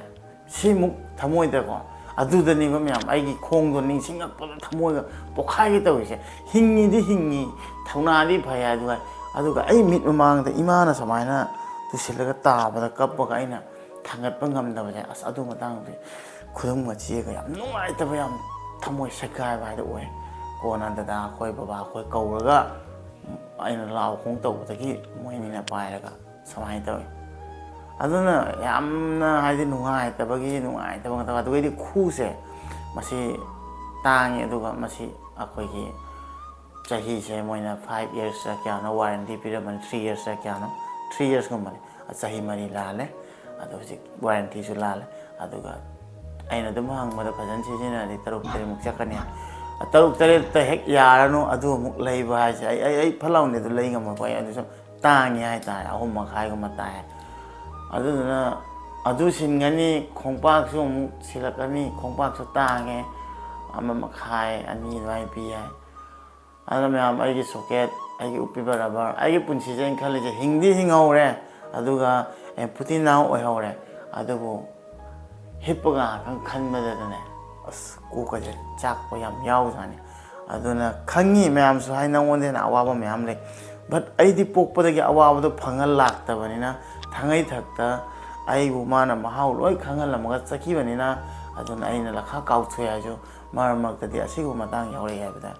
ꯁꯤꯃꯨꯛ ꯊꯃꯣꯏꯗꯀꯣ, ꯑꯗꯨꯗꯅꯦꯕ ꯃꯌꯥꯝ, ꯑꯩꯒꯤ ꯈꯣꯡꯗꯣ ꯅꯤꯡꯁꯤꯡꯉꯛꯄꯗ ꯊꯃꯣꯏꯒ ꯄꯣꯛꯈꯥꯏꯒꯦ ꯇꯧꯔꯤꯁꯦ꯫ ꯍꯤꯡꯉꯤꯗꯤ ꯍꯤꯡꯉꯤ, ꯊꯧꯅꯥꯗꯤ ꯐꯩ, ꯑꯗꯨꯒ, ꯑꯗꯨꯒ ꯑꯩ ꯃꯤꯠ ꯃꯃꯥꯡꯗ ꯏꯃꯥꯅ ꯁꯨꯃꯥꯏꯅ ꯇꯨꯁꯤꯜꯂꯒ ꯇꯥꯕꯗ ꯀꯞꯄꯒ ꯑꯩꯅ ꯊꯥꯡꯒꯠꯄ ꯉꯝꯗꯕꯁꯦ, ꯑꯁ, ꯑꯗꯨ ꯃꯇꯥꯡꯗꯤ ꯈꯨꯗꯨꯝꯒ ꯆꯦꯒ ꯌꯥꯝ ꯅꯨꯡꯉꯥꯏꯇꯕ, ꯌꯥꯝ ꯊꯃꯣꯏ ꯁꯦꯒꯥꯏꯕ ꯍꯥꯏꯗꯣ ꯑꯣꯏ꯫ ꯀꯣꯟꯅ ꯗꯗꯥ ꯑꯩꯈꯣꯏ, ꯕꯕꯥ ꯑꯩꯈꯣꯏ ꯀꯧꯔꯒ ꯑꯩꯅ ꯂꯥꯎ ꯈꯣꯡ ꯇꯧꯕꯗꯒꯤ ꯃꯣꯏ ꯑꯅꯤꯅ ꯄꯥꯏꯔꯒ ꯁꯨꯃꯥꯏꯅ ꯇꯧꯋꯤ꯫ ꯑꯗꯨꯅ ꯌꯥꯝꯅ, ꯍꯥꯏꯗꯤ, ꯅꯨꯡꯉꯥꯏꯇꯕꯒꯤ ꯅꯨꯡꯉꯥꯏꯇꯕ ꯉꯥꯛꯇ꯫ ꯑꯗꯨꯒꯩꯗꯤ ꯈꯨꯁꯦ, ꯃꯁꯤ ꯇꯥꯡꯉꯤ, ꯑꯗꯨꯒ ꯃꯁꯤ ꯑꯩꯈꯣꯏꯒꯤ ꯆꯍꯤꯁꯦ ꯃꯣꯏꯅ five yearsꯔ ꯀꯌꯥꯅꯣ warranty ꯄꯤꯔꯝꯕꯅꯤ, three yearsꯔ ꯀꯌꯥꯅꯣ, three yearsꯀꯨꯝꯕꯅꯤ꯫ ꯆꯍꯤ ꯃꯔꯤ ꯂꯥꯜꯂꯦ, ꯑꯗꯣ ꯍꯧꯖꯤꯛ warrantyꯁꯨ ꯂꯥꯜꯂꯦ꯫ ꯑꯗꯨꯒ ꯑꯩꯅ ꯑꯗꯨꯝ ꯍꯪꯕꯗ, ꯐꯖꯅ ꯁꯤꯖꯤꯟꯅꯔꯗꯤ ꯇꯔꯨꯛ ꯇꯔꯦꯠꯃꯨꯛ ꯆꯠꯀꯅꯤ꯫ ꯇꯔꯨꯛ ꯇꯔꯦꯠꯇ ꯍꯦꯛ ꯌꯥꯔꯅꯨ, ꯑꯗꯨ ꯑꯃꯨꯛ ꯂꯩꯕ ꯍꯥꯏꯁꯦ ꯑꯩ, ꯑꯩ, ꯑꯩ ꯐꯠ ꯂꯥꯎꯅꯗꯤ ꯑꯗꯨ ꯂꯩ ꯉꯝꯃꯣꯏꯀꯣ꯫ ꯑꯩ ꯑꯗꯨ ꯁꯨꯝ ꯇꯥꯡꯉꯤ ꯍꯥꯏꯇꯥꯔꯦ, ꯑꯍꯨꯝ ꯃꯈꯥꯏꯒꯨꯝꯕ ꯇꯥꯏ꯫ ꯑꯗꯨꯗꯨꯅ ꯑꯗꯨ ꯁꯤꯟꯒꯅꯤ, ꯈꯣꯡꯄꯥꯛꯁꯨ ꯑꯃꯨꯛ ꯁꯤꯜꯂꯛꯀꯅꯤ, ꯈꯣꯡꯄꯥꯛꯁꯨ ꯇꯥꯡꯉꯦ, ꯑꯃ ꯃꯈꯥꯏ, ꯑꯅꯤ ꯑꯗꯨꯃꯥꯏꯅ ꯄꯤ ꯍꯥꯏ꯫ ꯑꯗꯨꯅ ꯃꯌꯥꯝ, ꯑꯩꯒꯤ socket, ꯑꯩꯒꯤ ꯎꯞꯄꯤꯕ rubber, ꯑꯩꯒꯤ ꯄꯨꯟꯁꯤꯁꯦ ꯑꯩꯅ ꯈꯜꯂꯤꯁꯦ, ꯍꯤꯡꯗꯤ ꯍꯤꯡꯍꯧꯔꯦ, ꯑꯗꯨꯒ ꯑꯦꯝꯄꯨꯇꯤ ꯅꯥꯎ ꯑꯣꯏꯍꯧꯔꯦ, ꯑꯗꯨꯕꯨ ꯍꯤꯞꯄꯒ ꯉꯥꯏꯍꯥꯛꯇꯪ ꯈꯟꯕꯗꯗꯅꯦ, ꯑꯁ, ꯀꯣꯛꯀꯁꯦ ꯆꯥꯛꯄ ꯌꯥꯝ ꯌꯥꯎꯖꯥꯠꯅꯤ꯫ ꯑꯗꯨꯅ ꯈꯪꯉꯤ, ꯃꯌꯥꯝꯁꯨ ꯍꯥꯏ, ꯅꯉꯣꯟꯗ ꯍꯦꯟꯅ ꯑꯋꯥꯕ ꯃꯌꯥꯝ ꯂꯩ, but ꯑꯩꯗꯤ ꯄꯣꯛꯄꯗꯒꯤ ꯑꯋꯥꯕꯗꯣ ꯐꯪꯍꯜ ꯂꯥꯛꯇꯕꯅꯤꯅ, ꯊꯥꯡꯉꯩ ꯊꯛꯇ ꯑꯩꯕꯨ ꯃꯥꯅ ꯃꯍꯥꯎ ꯂꯣꯏ ꯈꯪꯍꯜꯂꯝꯃꯒ ꯆꯠꯈꯤꯕꯅꯤꯅ, ꯑꯗꯨꯅ ꯑꯩꯅ ꯂꯈꯥ ꯀꯥꯎꯊꯣꯛꯑꯦ ꯍꯥꯏꯁꯨ, ꯃꯔꯛ ꯃꯔꯛꯇꯗꯤ ꯑꯁꯤꯒꯨꯝꯕ ꯃꯇꯥꯡ ꯌꯥꯎꯔꯛꯑꯦ ꯍꯥꯏꯕꯗ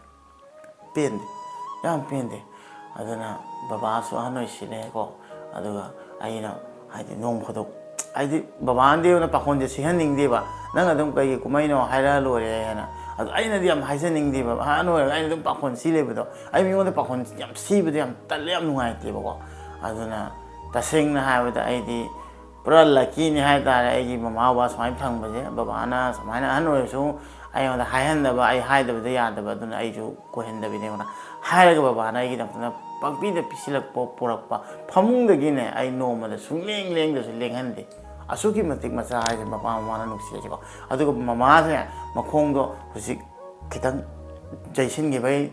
ꯄꯦꯟꯗꯦ, ꯌꯥꯝ ꯄꯦꯟꯗꯦ꯫ ꯑꯗꯨꯅ ꯕꯕꯥꯁꯨ ꯑꯍꯟ ꯑꯣꯏꯁꯤꯜꯂꯦꯀꯣ, ꯑꯗꯨꯒ ꯑꯩꯅ, ꯍꯥꯏꯗꯤ, ꯅꯣꯡ ꯐꯥꯗꯣꯛ, ꯍꯥꯏꯗꯤ, ꯕꯕꯥꯅꯗꯤ ꯑꯩꯉꯣꯟꯗ ꯄꯥꯈꯣꯟꯁꯦ ꯁꯤꯍꯟꯅꯤꯡꯗꯦꯕ, "ꯅꯪ ꯑꯗꯨꯝ ꯀꯩꯒꯤ ꯀꯨꯝꯍꯩꯅꯣ, ꯍꯥꯏꯔꯛꯑ ꯂꯣꯏꯔꯦ" ꯍꯥꯏꯅ꯫ ꯑꯗꯣ ꯑꯩꯅꯗꯤ ꯌꯥꯝ ꯍꯥꯏꯖꯅꯤꯡꯗꯦꯕ, ꯑꯍꯟ ꯑꯣꯏꯔꯒ ꯑꯩꯅ ꯑꯗꯨꯝ ꯄꯥꯈꯣꯟ ꯁꯤ ꯂꯩꯕꯗꯣ, ꯑꯩ ꯃꯤꯉꯣꯟꯗ ꯄꯥꯈꯣꯟ ꯌꯥꯝ ꯁꯤꯕꯗꯣ ꯌꯥꯝ ꯇꯜꯂꯦ, ꯌꯥꯝ ꯅꯨꯡꯉꯥꯏꯇꯦꯕꯀꯣ꯫ ꯑꯗꯨꯅ ꯇꯁꯦꯡꯅ ꯍꯥꯏꯔꯕꯗ ꯑꯩꯗꯤ ꯄꯨꯔꯥ luckyꯅꯤ ꯍꯥꯏꯇꯥꯔꯦ, ꯑꯩꯒꯤ ꯃꯃꯥ ꯕꯕꯥ ꯁꯨꯃꯥꯏꯅ ꯐꯪꯕꯁꯦ꯫ ꯕꯕꯥꯅ ꯁꯨꯃꯥꯏꯅ ꯑꯍꯟ ꯑꯣꯏꯔꯁꯨ ꯑꯩꯉꯣꯟꯗ ꯍꯥꯏꯍꯟꯗꯕ, ꯑꯩ ꯍꯥꯏꯗꯕꯗꯤ ꯌꯥꯗꯕ, ꯑꯗꯨꯅ ꯑꯩꯁꯨ ꯀꯣꯏꯍꯟꯗꯕꯤꯗ ꯑꯩꯉꯣꯟꯗ ꯍꯥꯏꯔꯒ ꯕꯕꯥꯅ ꯑꯩꯒꯤꯗꯃꯛꯇ ꯄꯪꯄꯤꯗ ꯄꯤꯁꯤꯜꯂꯛꯄ, ꯄꯨꯔꯛꯄ꯫ ꯐꯃꯨꯡꯗꯒꯤꯅꯦ ꯑꯩ ꯅꯣꯡꯃꯗ ꯁꯨꯡꯂꯦꯡ ꯂꯦꯡꯗꯁꯨ ꯂꯦꯡꯍꯟꯗꯦ꯫ ꯑꯁꯨꯛꯀꯤ ꯃꯇꯤꯛ ꯃꯆꯥ ꯍꯥꯏꯁꯦ ꯃꯄꯥ ꯃꯃꯥꯅ ꯅꯨꯡꯁꯤ ꯍꯥꯏꯁꯦꯀꯣ꯫ ꯑꯗꯨꯒ ꯃꯃꯥꯁꯦ ꯃꯈꯣꯡꯗꯣ ꯍꯧꯖꯤꯛ ꯈꯤꯇꯪ ꯌꯩꯁꯤꯟꯈꯤꯕꯩ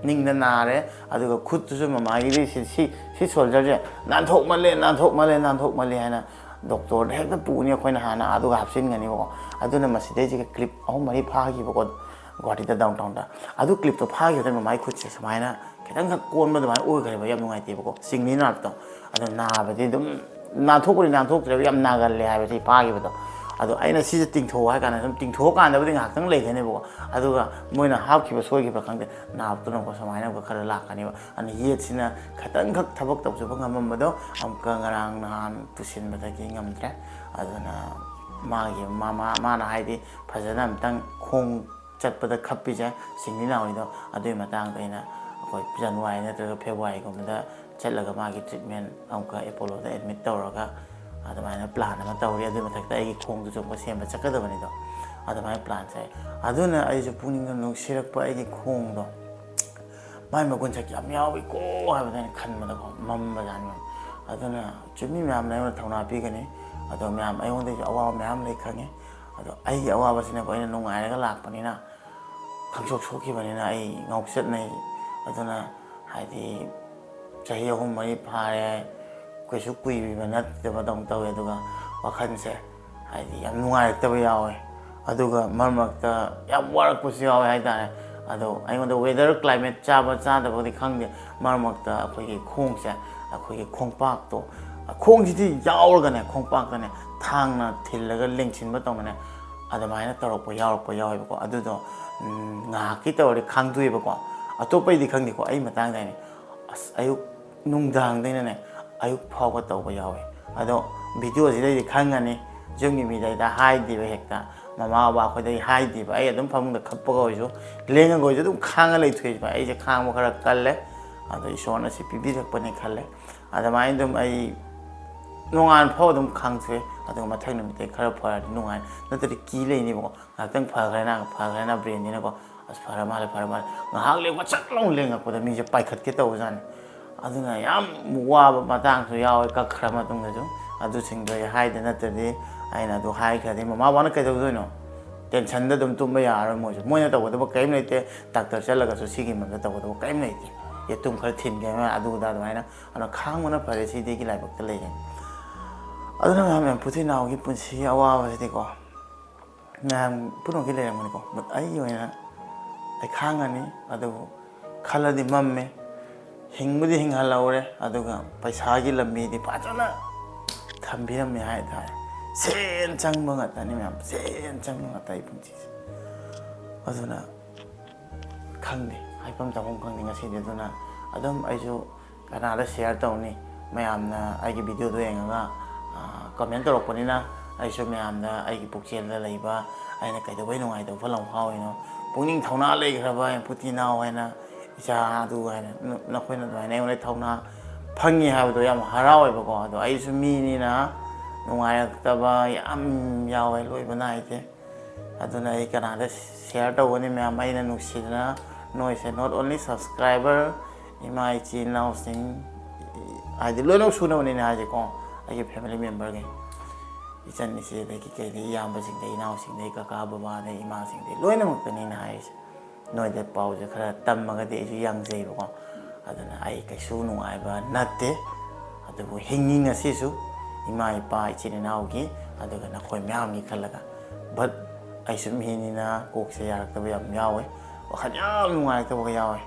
ꯅꯤꯡꯗ ꯅꯥꯔꯦ, ꯑꯗꯨꯒ ꯈꯨꯠꯇꯨꯁꯨ ꯃꯃꯥꯒꯤꯗꯤ ꯁꯤ, ꯁꯤ, ꯁꯤ shoulderꯁꯦ ꯅꯥꯟꯊꯣꯛꯃꯜꯂꯦ, ꯅꯥꯟꯊꯣꯛꯃꯜꯂꯦ, ꯅꯥꯟꯊꯣꯛꯃꯜꯂꯦ ꯍꯥꯏꯅ ꯗꯣꯛꯇꯔꯗ ꯍꯦꯛꯇ ꯄꯨꯅꯤ ꯑꯩꯈꯣꯏꯅ ꯍꯥꯟꯅ, ꯑꯗꯨꯒ ꯍꯥꯞꯆꯤꯟꯒꯅꯤꯕꯀꯣ꯫ ꯑꯗꯨꯅ ꯃꯁꯤꯗꯩꯁꯤꯒ ꯀ꯭ꯂꯤꯞ ꯑꯍꯨꯝ ꯃꯔꯤ ꯐꯥꯈꯤꯕꯀꯣ ꯒꯨꯍꯥꯇꯤꯗ, ꯗꯥꯎꯟ ꯇꯥꯎꯟꯗ꯫ ꯑꯗꯨ ꯀ꯭ꯂꯤꯞꯇꯣ ꯐꯥꯈꯤꯕꯗ ꯃꯃꯥꯏ ꯈꯨꯠꯁꯦ ꯁꯨꯃꯥꯏꯅ ꯈꯤꯇꯪꯈꯛ ꯀꯣꯟꯕ ꯑꯗꯨꯃꯥꯏꯅ ꯑꯣꯏꯈ꯭ꯔꯦꯕ, ꯌꯥꯝ ꯅꯨꯡꯉꯥꯏꯇꯦꯕꯀꯣ꯫ ꯆꯤꯡꯂꯤ ꯅꯥꯔꯛꯇꯣ ꯑꯗꯣ ꯅꯥꯕꯗꯤ ꯑꯗꯨꯝ ꯅꯥꯟꯊꯣꯛꯄꯗꯤ ꯅꯥꯟꯊꯣꯛꯇ꯭ꯔꯦꯕ, ꯌꯥꯝ ꯅꯥꯒꯜꯂꯦ ꯍꯥꯏꯕꯁꯤ ꯐꯥꯈꯤꯕꯗꯣ꯫ ꯑꯗꯣ ꯑꯩꯅ ꯁꯤꯁꯦ ꯇꯤꯡꯊꯣꯛꯑꯣ ꯍꯥꯏ ꯀꯥꯟꯗ ꯁꯨꯝ ꯇꯤꯡꯊꯣꯛꯑꯀꯥꯟꯗꯕꯨꯗꯤ ꯉꯥꯏꯍꯥꯛꯇꯪ ꯂꯩꯒꯅꯦꯕꯀꯣ꯫ ꯑꯗꯨꯒ ꯃꯣꯏꯅ ꯍꯥꯞꯈꯤꯕ ꯁꯣꯏꯈꯤꯕ꯭ꯔꯥ ꯈꯪꯗꯦ, ꯅꯥꯕ ꯇꯨꯅꯕ ꯁꯨꯃꯥꯏꯅ ꯑꯃꯨꯛꯀ ꯈꯔ ꯂꯥꯛꯀꯅꯦꯕ꯫ ꯑꯗꯨꯅ ꯌꯦꯠꯁꯤꯅ ꯈꯤꯇꯪꯈꯛ ꯊꯕꯛ ꯇꯧꯖꯕ ꯉꯝꯃꯝꯕꯗꯣ ꯑꯃꯨꯛꯀ ꯉꯔꯥꯡ ꯅꯍꯥꯟ ꯇꯨꯁꯤꯟꯕꯗꯒꯤ ꯉꯝꯗ꯭ꯔꯦ꯫ ꯑꯗꯨꯅ ꯃꯥꯒꯤ ꯃꯃꯥ, ꯃꯥꯅ ꯍꯥꯏꯗꯤ ꯐꯖꯅ ꯑꯝꯇꯪ ꯈꯣꯡ ꯆꯠꯄꯗ ꯈꯞꯄꯤꯁꯦ ꯁꯤꯡꯂꯤ ꯅꯥꯎꯔꯤꯗꯣ, ꯑꯗꯨꯒꯤ ꯃꯇꯥꯡꯗ ꯑꯩꯅ ꯑꯩꯈꯣꯏ ꯖꯅꯋꯥꯔꯤ ꯅꯠꯇ꯭ꯔꯒ ꯐꯦꯕꯋꯥꯔꯤꯒꯨꯝꯕꯗ ꯆꯠꯂꯒ ꯃꯥꯒꯤ ꯇ꯭ꯔꯤꯠꯃꯦꯟ ꯑꯃꯨꯛꯀ ꯑꯦꯄꯣꯂꯣꯗ ꯑꯦꯗꯃꯤꯠ ꯇꯧꯔꯒ ꯑꯗꯨꯃꯥꯏꯅ ꯄ꯭ꯂꯥꯟ ꯑꯃ ꯇꯧꯔꯤ꯫ ꯑꯗꯨꯒꯤ ꯃꯊꯛꯇ ꯑꯩꯒꯤ ꯈꯣꯡꯗꯨꯁꯨ ꯑꯃꯨꯛꯀ ꯁꯦꯝꯕ ꯆꯠꯀꯗꯕꯅꯤꯗꯣ, ꯑꯗꯨꯃꯥꯏꯅ ꯄ꯭ꯂꯥꯟꯁꯦ꯫ ꯑꯗꯨꯅ ꯑꯩꯁꯨ ꯄꯨꯛꯅꯤꯡꯗ ꯅꯨꯡꯁꯤꯔꯛꯄ ꯑꯩꯒꯤ ꯈꯣꯡꯗꯣ, ꯃꯥꯏ ꯃꯒꯨꯟꯁꯦ ꯌꯥꯝ ꯌꯥꯎꯏꯀꯣ ꯍꯥꯏꯕꯗꯣ ꯑꯩꯅ ꯈꯟꯕꯗꯀꯣ ꯃꯝꯕꯖꯥꯠꯅꯤ꯫ ꯑꯗꯨꯅ ꯆꯨꯝꯃꯤ, ꯃꯌꯥꯝꯅ ꯑꯩꯉꯣꯟꯗ ꯊꯧꯅꯥ ꯄꯤꯒꯅꯤ꯫ ꯑꯗꯣ ꯃꯌꯥꯝ ꯑꯩꯉꯣꯟꯗꯁꯨ ꯑꯋꯥꯕ ꯃꯌꯥꯝ ꯂꯩ ꯈꯪꯉꯤ꯫ ꯑꯗꯣ ꯑꯩꯒꯤ ꯑꯋꯥꯕꯁꯤꯅꯀꯣ, ꯑꯩꯅ ꯅꯨꯡꯉꯥꯏꯔꯒ ꯂꯥꯛꯄꯅꯤꯅ, ꯈꯪꯁꯣꯛ ꯁꯣꯛꯈꯤꯕꯅꯤꯅ ꯑꯩ ꯉꯥꯎꯆꯠꯅꯩ꯫ ꯑꯗꯨꯅ ꯍꯥꯏꯗꯤ ꯆꯍꯤ ꯑꯍꯨꯝ ꯃꯔꯤ ꯐꯥꯔꯦ, ꯀꯩꯁꯨ ꯀꯨꯏꯕ ꯅꯠꯇꯕꯗꯧꯅ ꯇꯧꯋꯦ꯫ ꯑꯗꯨꯒ ꯋꯥꯈꯜꯁꯦ ꯍꯥꯏꯗꯤ ꯌꯥꯝ ꯅꯨꯡꯉꯥꯏꯔꯛꯇꯕ ꯌꯥꯎꯋꯦ꯫ ꯑꯗꯨꯒ ꯃꯔꯛ ꯃꯔꯛꯇ ꯌꯥꯝ ꯋꯥꯔꯛꯄꯁꯨ ꯌꯥꯎꯋꯦ ꯍꯥꯏꯇꯥꯔꯦ꯫ ꯑꯗꯣ ꯑꯩꯉꯣꯟꯗ ꯋꯦꯗꯔ ꯀ꯭ꯂꯥꯏꯃꯦꯠ ꯆꯥꯕ ꯆꯥꯗꯕꯗꯤ ꯈꯪꯗꯦ, ꯃꯔꯛ ꯃꯔꯛꯇ ꯑꯩꯈꯣꯏꯒꯤ ꯈꯣꯡꯁꯦ, ꯑꯩꯈꯣꯏꯒꯤ ꯈꯣꯡꯄꯥꯛꯇꯣ, ꯈꯣꯡꯁꯤꯗꯤ ꯌꯥꯎꯔꯒꯅꯦ, ꯈꯣꯡꯄꯥꯛꯇꯅꯦ ꯊꯥꯡꯅ ꯊꯤꯜꯂꯒ ꯂꯦꯡꯁꯤꯟꯕ ꯇꯧꯅꯅꯦ, ꯑꯗꯨꯃꯥꯏꯅ ꯇꯧꯔꯛꯄ ꯌꯥꯎꯔꯛꯄ ꯌꯥꯎꯋꯦꯕꯀꯣ꯫ ꯑꯗꯨꯗꯣ ꯎꯝ, ꯉꯥꯏꯍꯥꯛꯀꯤ ꯇꯧꯔꯗꯤ ꯈꯥꯡꯗꯣꯛꯑꯦꯕꯀꯣ꯫ ꯑꯇꯣꯞꯄꯩꯗꯤ ꯈꯪꯗꯦꯀꯣ, ꯑꯩ ꯃꯇꯥꯡꯗ ꯍꯥꯏꯅꯤ꯫ ꯑꯁ, ꯑꯌꯨꯛ ꯅꯨꯡꯗꯥꯡꯗꯩꯅꯅꯦ ꯑꯌꯨꯛ ꯐꯥꯎꯕ ꯇꯧꯕ ꯌꯥꯎꯋꯦ꯫ ꯑꯗꯣ ꯚꯤꯗꯤꯑꯣꯁꯤꯗꯩꯗꯤ ꯈꯪꯉꯅꯤ, ꯌꯨꯝꯒꯤ ꯃꯤꯗꯩꯗ ꯍꯥꯏꯗꯦꯕ ꯍꯦꯛꯇ, ꯃꯃꯥ ꯕꯕꯥ ꯑꯩꯈꯣꯏꯗꯩ ꯍꯥꯏꯗꯦꯕ꯫ ꯑꯩ ꯑꯗꯨꯝ ꯐꯃꯨꯡꯗ ꯈꯞꯄꯒ ꯑꯣꯏꯔꯁꯨ, ꯂꯦꯡꯉꯒ ꯑꯣꯏꯔꯁꯨ ꯑꯗꯨꯝ ꯈꯥꯡꯉ ꯂꯩꯊꯣꯛꯑꯦꯕ꯫ ꯑꯩꯁꯦ ꯈꯥꯡꯕ ꯈꯔ ꯀꯜꯂꯦ, ꯑꯗꯣ ꯏꯁꯣꯔꯅ ꯁꯤ ꯄꯤꯕꯤꯔꯛꯄꯅꯦ ꯈꯜꯂꯦ꯫ ꯑꯗꯨꯃꯥꯏꯅ ꯑꯗꯨꯝ ꯑꯩ ꯅꯣꯡꯉꯥꯟ ꯐꯥꯎ ꯑꯗꯨꯝ ꯈꯥꯡꯊꯣꯛꯑꯦ꯫ ꯑꯗꯨꯒ ꯃꯊꯪ ꯅꯨꯃꯤꯠꯇꯩ ꯈꯔ ꯐꯔꯗꯤ ꯅꯨꯡꯉꯥꯏ, ꯅꯠꯇ꯭ꯔꯗꯤ ꯀꯤ ꯂꯩꯅꯦꯕꯀꯣ꯫ ꯉꯥꯏꯍꯥꯛꯇꯪ ꯐꯈ꯭ꯔꯦꯅ, ꯐꯈ꯭ꯔꯦꯅ ꯕ꯭ꯔꯦꯟꯁꯤꯅꯀꯣ, "ꯑꯁ, ꯐꯔ ꯃꯥꯜꯂꯦ, ꯐꯔ ꯃꯥꯜꯂꯦ", ꯉꯥꯏꯍꯥꯛ ꯂꯩꯔꯒ ꯆꯛ ꯂꯥꯎꯅ ꯂꯦꯡꯉꯛꯄꯗ ꯃꯤꯁꯦ ꯄꯥꯏꯈꯠꯀꯦ ꯇꯧꯕꯖꯥꯠꯅꯤ꯫ ꯑꯗꯨꯅ ꯌꯥꯝ ꯋꯥꯕ ꯃꯇꯥꯡꯁꯨ ꯌꯥꯎꯋꯦ ꯀꯛꯈ꯭ꯔ ꯃꯇꯨꯡꯗꯁꯨ꯫ ꯑꯗꯨꯁꯤꯡꯗꯣ ꯑꯩ ꯍꯥꯏꯗ ꯅꯠꯇ꯭ꯔꯗꯤ, ꯑꯩꯅ ꯑꯗꯨ ꯍꯥꯏꯈ꯭ꯔꯗꯤ ꯃꯃꯥ ꯕꯕꯥꯅ ꯀꯩꯗꯧꯗꯣꯏꯅꯣ? ꯇꯦꯟꯁꯟꯗ ꯑꯗꯨꯝ ꯇꯨꯝꯕ ꯌꯥꯔꯔꯣꯏ ꯃꯣꯏꯁꯨ꯫ ꯃꯣꯏꯅ ꯇꯧꯒꯗꯕ ꯀꯔꯤꯝ ꯂꯩꯇꯦ, ꯗꯥꯛꯇꯔ ꯆꯠꯂꯒꯁꯨ ꯁꯤꯒꯤ ꯃꯔꯝꯗ ꯇꯧꯒꯗꯕ ꯀꯔꯤꯝ ꯂꯩꯇꯦ꯫ ꯌꯦꯇꯨꯝ ꯈꯔ ꯊꯤꯟꯒꯦ, ꯑꯗꯨꯗ ꯑꯗꯨꯃꯥꯏꯅ꯫ ꯑꯗꯨꯅ ꯈꯥꯡꯕꯅ ꯐꯔꯦ, ꯁꯤꯗꯒꯤ ꯂꯥꯏꯕꯛꯇ ꯂꯩꯔꯦ꯫ ꯑꯗꯨꯅ ꯃꯌꯥꯝ, ꯃꯌꯥꯝ ꯄꯨꯊꯤ ꯅꯥꯎꯒꯤ ꯄꯨꯟꯁꯤꯒꯤ ꯑꯋꯥꯕꯁꯤꯗꯤꯀꯣ, ꯃꯌꯥꯝ ꯄꯨꯝꯅꯃꯛꯀꯤ ꯂꯩꯔꯝꯒꯅꯤꯀꯣ, but ꯑꯩꯒꯤ ꯑꯣꯏꯅ ꯑꯩ ꯈꯥꯡꯉꯅꯤ꯫ ꯑꯗꯨꯕꯨ ꯈꯜꯂꯗꯤ ꯃꯝꯃꯦ, ꯍꯤꯡꯕꯨꯗꯤ ꯍꯤꯡꯍꯜꯍꯧꯔꯦ, ꯑꯗꯨꯒ ꯄꯩꯁꯥꯒꯤ ꯂꯝꯕꯤꯗꯤ ꯐꯖꯅ ꯊꯝꯕꯤꯔꯝꯃꯦ ꯍꯥꯏꯇꯥꯔꯦ꯫ ꯁꯦꯟ ꯆꯪꯕ ꯉꯥꯛꯇꯅꯤ ꯃꯌꯥꯝ, ꯁꯦꯟ ꯆꯪꯕ ꯉꯥꯛꯇ ꯑꯩ ꯄꯨꯟꯁꯤꯁꯦ꯫ ꯑꯗꯨꯅ ꯈꯪꯗꯦ, ꯍꯥꯏꯐꯝ ꯆꯥꯐꯝ ꯈꯪꯗꯦ ꯉꯁꯤꯗꯤ꯫ ꯑꯗꯨꯅ ꯑꯗꯨꯝ ꯑꯩꯁꯨ ꯀꯅꯥꯗ share ꯇꯧꯅꯤ? ꯃꯌꯥꯝꯅ ꯑꯩꯒꯤ videoꯗꯣ ꯌꯦꯡꯉꯒ comment ꯇꯧꯔꯛꯄꯅꯤꯅ, ꯑꯩꯁꯨ ꯃꯌꯥꯝꯗ ꯑꯩꯒꯤ ꯄꯨꯛꯆꯦꯜꯗ ꯂꯩꯕ, ꯑꯩꯅ ꯀꯩꯗꯧꯕꯩ ꯅꯨꯡꯉꯥꯏꯇꯕ ꯐꯥꯎꯍꯜꯂꯤꯅꯣ? ꯄꯨꯛꯅꯤꯡ ꯊꯧꯅꯥ ꯂꯩꯈ꯭ꯔꯕ ꯄꯨꯊꯤ ꯅꯥꯎ ꯍꯥꯏꯅ, ꯏꯆꯥ ꯑꯗꯨ ꯍꯥꯏꯅ ꯅ-, ꯅꯈꯣꯏꯅ ꯑꯗꯨꯃꯥꯏꯅ ꯑꯩꯉꯣꯟꯗ ꯊꯧꯅꯥ ꯐꯪꯉꯤ ꯍꯥꯏꯕꯗꯣ ꯌꯥꯝ ꯍꯔꯥꯎꯋꯦꯕꯀꯣ꯫ ꯑꯗꯣ ꯑꯩꯁꯨ ꯃꯤꯅꯤꯅ ꯅꯨꯡꯉꯥꯏꯔꯛꯇꯕ ꯌꯥꯝ ꯌꯥꯎꯋꯦ, ꯂꯣꯏꯕ ꯅꯥꯏꯗꯦ꯫ ꯑꯗꯨꯅ ꯑꯩ ꯀꯅꯥꯗ share ꯇꯧꯒꯅꯤ ꯃꯌꯥꯝ? ꯑꯩꯅ ꯅꯨꯡꯁꯤꯗꯅ ꯅꯣꯏꯁꯦ, not only subscriber, ꯏꯃꯥ ꯏꯆꯤꯟ ꯏꯅꯥꯎꯁꯤꯡ, ꯍꯥꯏꯗꯤ ꯂꯣꯏꯅꯃꯛ ꯁꯨꯅꯕꯅꯤꯅ ꯍꯥꯏꯁꯦꯀꯣ, ꯑꯩꯒꯤ family memberꯒꯤ, ꯏꯆꯟ ꯏꯆꯦꯗꯒꯤ ꯀꯩꯗꯒꯤ ꯏꯌꯥꯝꯕꯁꯤꯡꯗꯒꯤ ꯏꯅꯥꯎꯁꯤꯡꯗꯒꯤ ꯀꯀꯥ ꯕꯕꯥꯗꯒꯤ ꯏꯃꯥꯁꯤꯡꯗꯒꯤ ꯂꯣꯏꯅꯃꯛꯇꯅꯤꯅ ꯍꯥꯏꯔꯤꯁꯦ꯫ ꯅꯣꯏꯗ ꯄꯥꯎꯁꯦ ꯈꯔ ꯇꯝꯃꯒꯗꯤ ꯑꯩꯁꯨ ꯌꯥꯡꯖꯩꯕꯀꯣ꯫ ꯑꯗꯨꯅ ꯑꯩ ꯀꯩꯁꯨ ꯅꯨꯡꯉꯥꯏꯕ ꯅꯠꯇꯦ, ꯑꯗꯨꯕꯨ ꯍꯤꯡꯉꯤ ꯉꯁꯤꯁꯨ ꯏꯃꯥ ꯏꯄꯥ ꯏꯆꯤꯟ ꯏꯅꯥꯎꯒꯤ, ꯑꯗꯨꯒ ꯅꯈꯣꯏ ꯃꯌꯥꯝꯒꯤ ꯈꯜꯂꯒ꯫ But ꯑꯩꯁꯨ ꯃꯤꯅꯤꯅ ꯀꯣꯛꯁꯦ ꯌꯥꯔꯛꯇꯕ ꯌꯥꯝ ꯌꯥꯎꯋꯦ, ꯋꯥꯈꯜ ꯌꯥꯝ ꯅꯨꯡꯉꯥꯏꯔꯛꯇꯕꯒ ꯌꯥꯎꯋꯦ꯫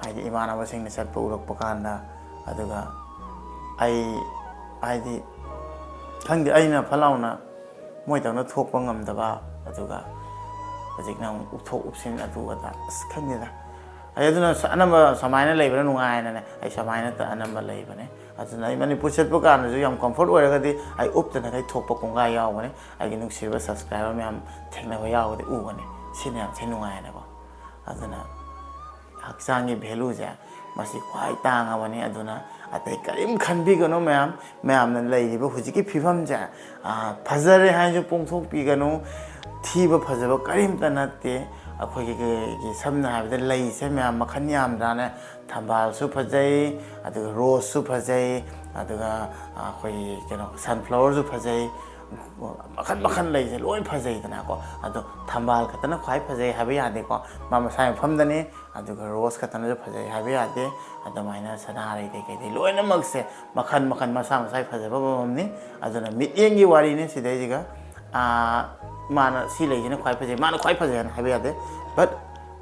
ꯍꯥꯏꯗꯤ ꯏꯃꯥꯟꯅꯕꯁꯤꯡꯅ ꯆꯠꯄ ꯎꯔꯛꯄ ꯀꯥꯟꯗ, ꯑꯗꯨꯒ ꯑꯩ, ꯍꯥꯏꯗꯤ, ꯈꯪꯗꯦ, ꯑꯩꯅ ꯐꯠ ꯂꯥꯎꯅ ꯃꯣꯏꯗꯧꯅ ꯊꯣꯛꯄ ꯉꯝꯗꯕ, ꯑꯗꯨꯒ ꯍꯧꯖꯤꯛꯅ ꯑꯃꯨꯛ ꯎꯞꯊꯣꯛ ꯎꯞꯁꯤꯟ ꯑꯗꯨ ꯑꯗꯥ, ꯑꯁ, ꯈꯪꯗꯦꯗ꯫ ꯑꯩ ꯑꯗꯨꯅ ꯁ-, ꯑꯅꯝꯕ ꯁꯨꯃꯥꯏꯅ ꯂꯩꯕꯅ ꯅꯨꯡꯉꯥꯏꯅꯅꯦ, ꯑꯩ ꯁꯨꯃꯥꯏꯅ ꯇ-, ꯑꯅꯝꯕ ꯂꯩꯕꯅꯦ꯫ ꯑꯗꯨꯅ ꯑꯩ ꯃꯅꯤꯄꯨꯔ ꯆꯠꯄ ꯀꯥꯟꯗꯁꯨ ꯌꯥꯝ comfort ꯑꯣꯏꯔꯒꯗꯤ ꯑꯩ ꯎꯞꯇꯅꯈꯩ ꯊꯣꯛꯄ ꯀꯣꯡꯒꯥꯏ ꯌꯥꯎꯕꯅꯦ꯫ ꯑꯩꯒꯤ ꯅꯨꯡꯁꯤꯕ subscriber ꯃꯌꯥꯝ ꯊꯦꯡꯅꯕ ꯌꯥꯎꯔꯒꯗꯤ ꯎꯒꯅꯤ꯫ ꯁꯤꯅ ꯌꯥꯝ ꯊꯤꯅ ꯅꯨꯡꯉꯥꯏꯅꯀꯣ꯫ ꯑꯗꯨꯅ ꯍꯛꯆꯥꯡꯒꯤ valueꯁꯦ ꯃꯁꯤ ꯈ꯭ꯋꯥꯏ ꯇꯥꯡꯉꯕꯅꯤ꯫ ꯑꯗꯨꯅ ꯑꯇꯩ ꯀꯔꯤꯝ ꯈꯟꯕꯤꯒꯅꯨ ꯃꯌꯥꯝ꯫ ꯃꯌꯥꯝꯅ ꯂꯩꯔꯤꯕ ꯍꯧꯖꯤꯛꯀꯤ ꯐꯤꯕꯝꯁꯦ, ꯑꯥ, ꯐꯖꯔꯦ ꯍꯥꯏꯅꯁꯨ ꯄꯣꯡꯊꯣꯛꯄꯤꯒꯅꯨ꯫ ꯊꯤꯕ ꯐꯖꯕ ꯀꯔꯤꯝꯇ ꯅꯠꯇꯦ꯫ ꯑꯩꯈꯣꯏꯒꯤ, ꯀꯩꯒꯤ, ꯁꯝꯅ ꯍꯥꯏꯔꯕꯗ ꯂꯩꯁꯦ ꯃꯌꯥꯝ ꯃꯈꯜ ꯌꯥꯝꯗ꯭ꯔꯥꯅꯦ? ꯊꯝꯕꯥꯜꯁꯨ ꯐꯖꯩ, ꯑꯗꯨꯒ roseꯁꯨ ꯐꯖꯩ, ꯑꯗꯨꯒ, ꯑꯥ, ꯑꯩꯈꯣꯏꯒꯤ ꯀꯩꯅꯣ, sunflowerꯁꯨ ꯐꯖꯩ, ꯃꯈꯜ ꯃꯈꯜ ꯂꯩꯁꯦ ꯂꯣꯏ ꯐꯖꯩꯗꯅꯀꯣ꯫ ꯑꯗꯣ ꯊꯝꯕꯥꯜ ꯈꯛꯇꯅ ꯈ꯭ꯋꯥꯏ ꯐꯖꯩ ꯍꯥꯏꯕ ꯌꯥꯗꯦꯀꯣ, ꯃꯥ ꯃꯁꯥꯒꯤ ꯃꯐꯝꯗꯅꯤ꯫ ꯑꯗꯨꯒ ꯔꯣꯁ ꯈꯛꯇꯅꯁꯨ ꯐꯖꯩ ꯍꯥꯏꯕ ꯌꯥꯗꯦ꯫ ꯑꯗꯨꯃꯥꯏꯅ ꯁꯅꯥꯔꯩ ꯀꯩꯀꯩꯗꯩ ꯂꯣꯏꯅꯃꯛꯁꯦ ꯃꯈꯜ ꯃꯈꯜ ꯃꯁꯥ ꯃꯁꯥꯒꯤ ꯐꯖꯕ ꯑꯃꯃꯝꯅꯤ꯫ ꯑꯗꯨꯅ ꯃꯤꯠꯌꯦꯡꯒꯤ ꯋꯥꯔꯤꯅꯤ ꯁꯤꯗꯩꯁꯤꯒ꯫ ꯑꯥ, ꯃꯥꯅ ꯁꯤ ꯂꯩꯁꯤꯅ ꯈ꯭ꯋꯥꯏ ꯐꯖꯩ, ꯃꯥꯅ ꯈ꯭ꯋꯥꯏ ꯐꯖꯩ ꯍꯥꯏꯅ ꯍꯥꯏꯕ ꯌꯥꯗꯦ꯫ But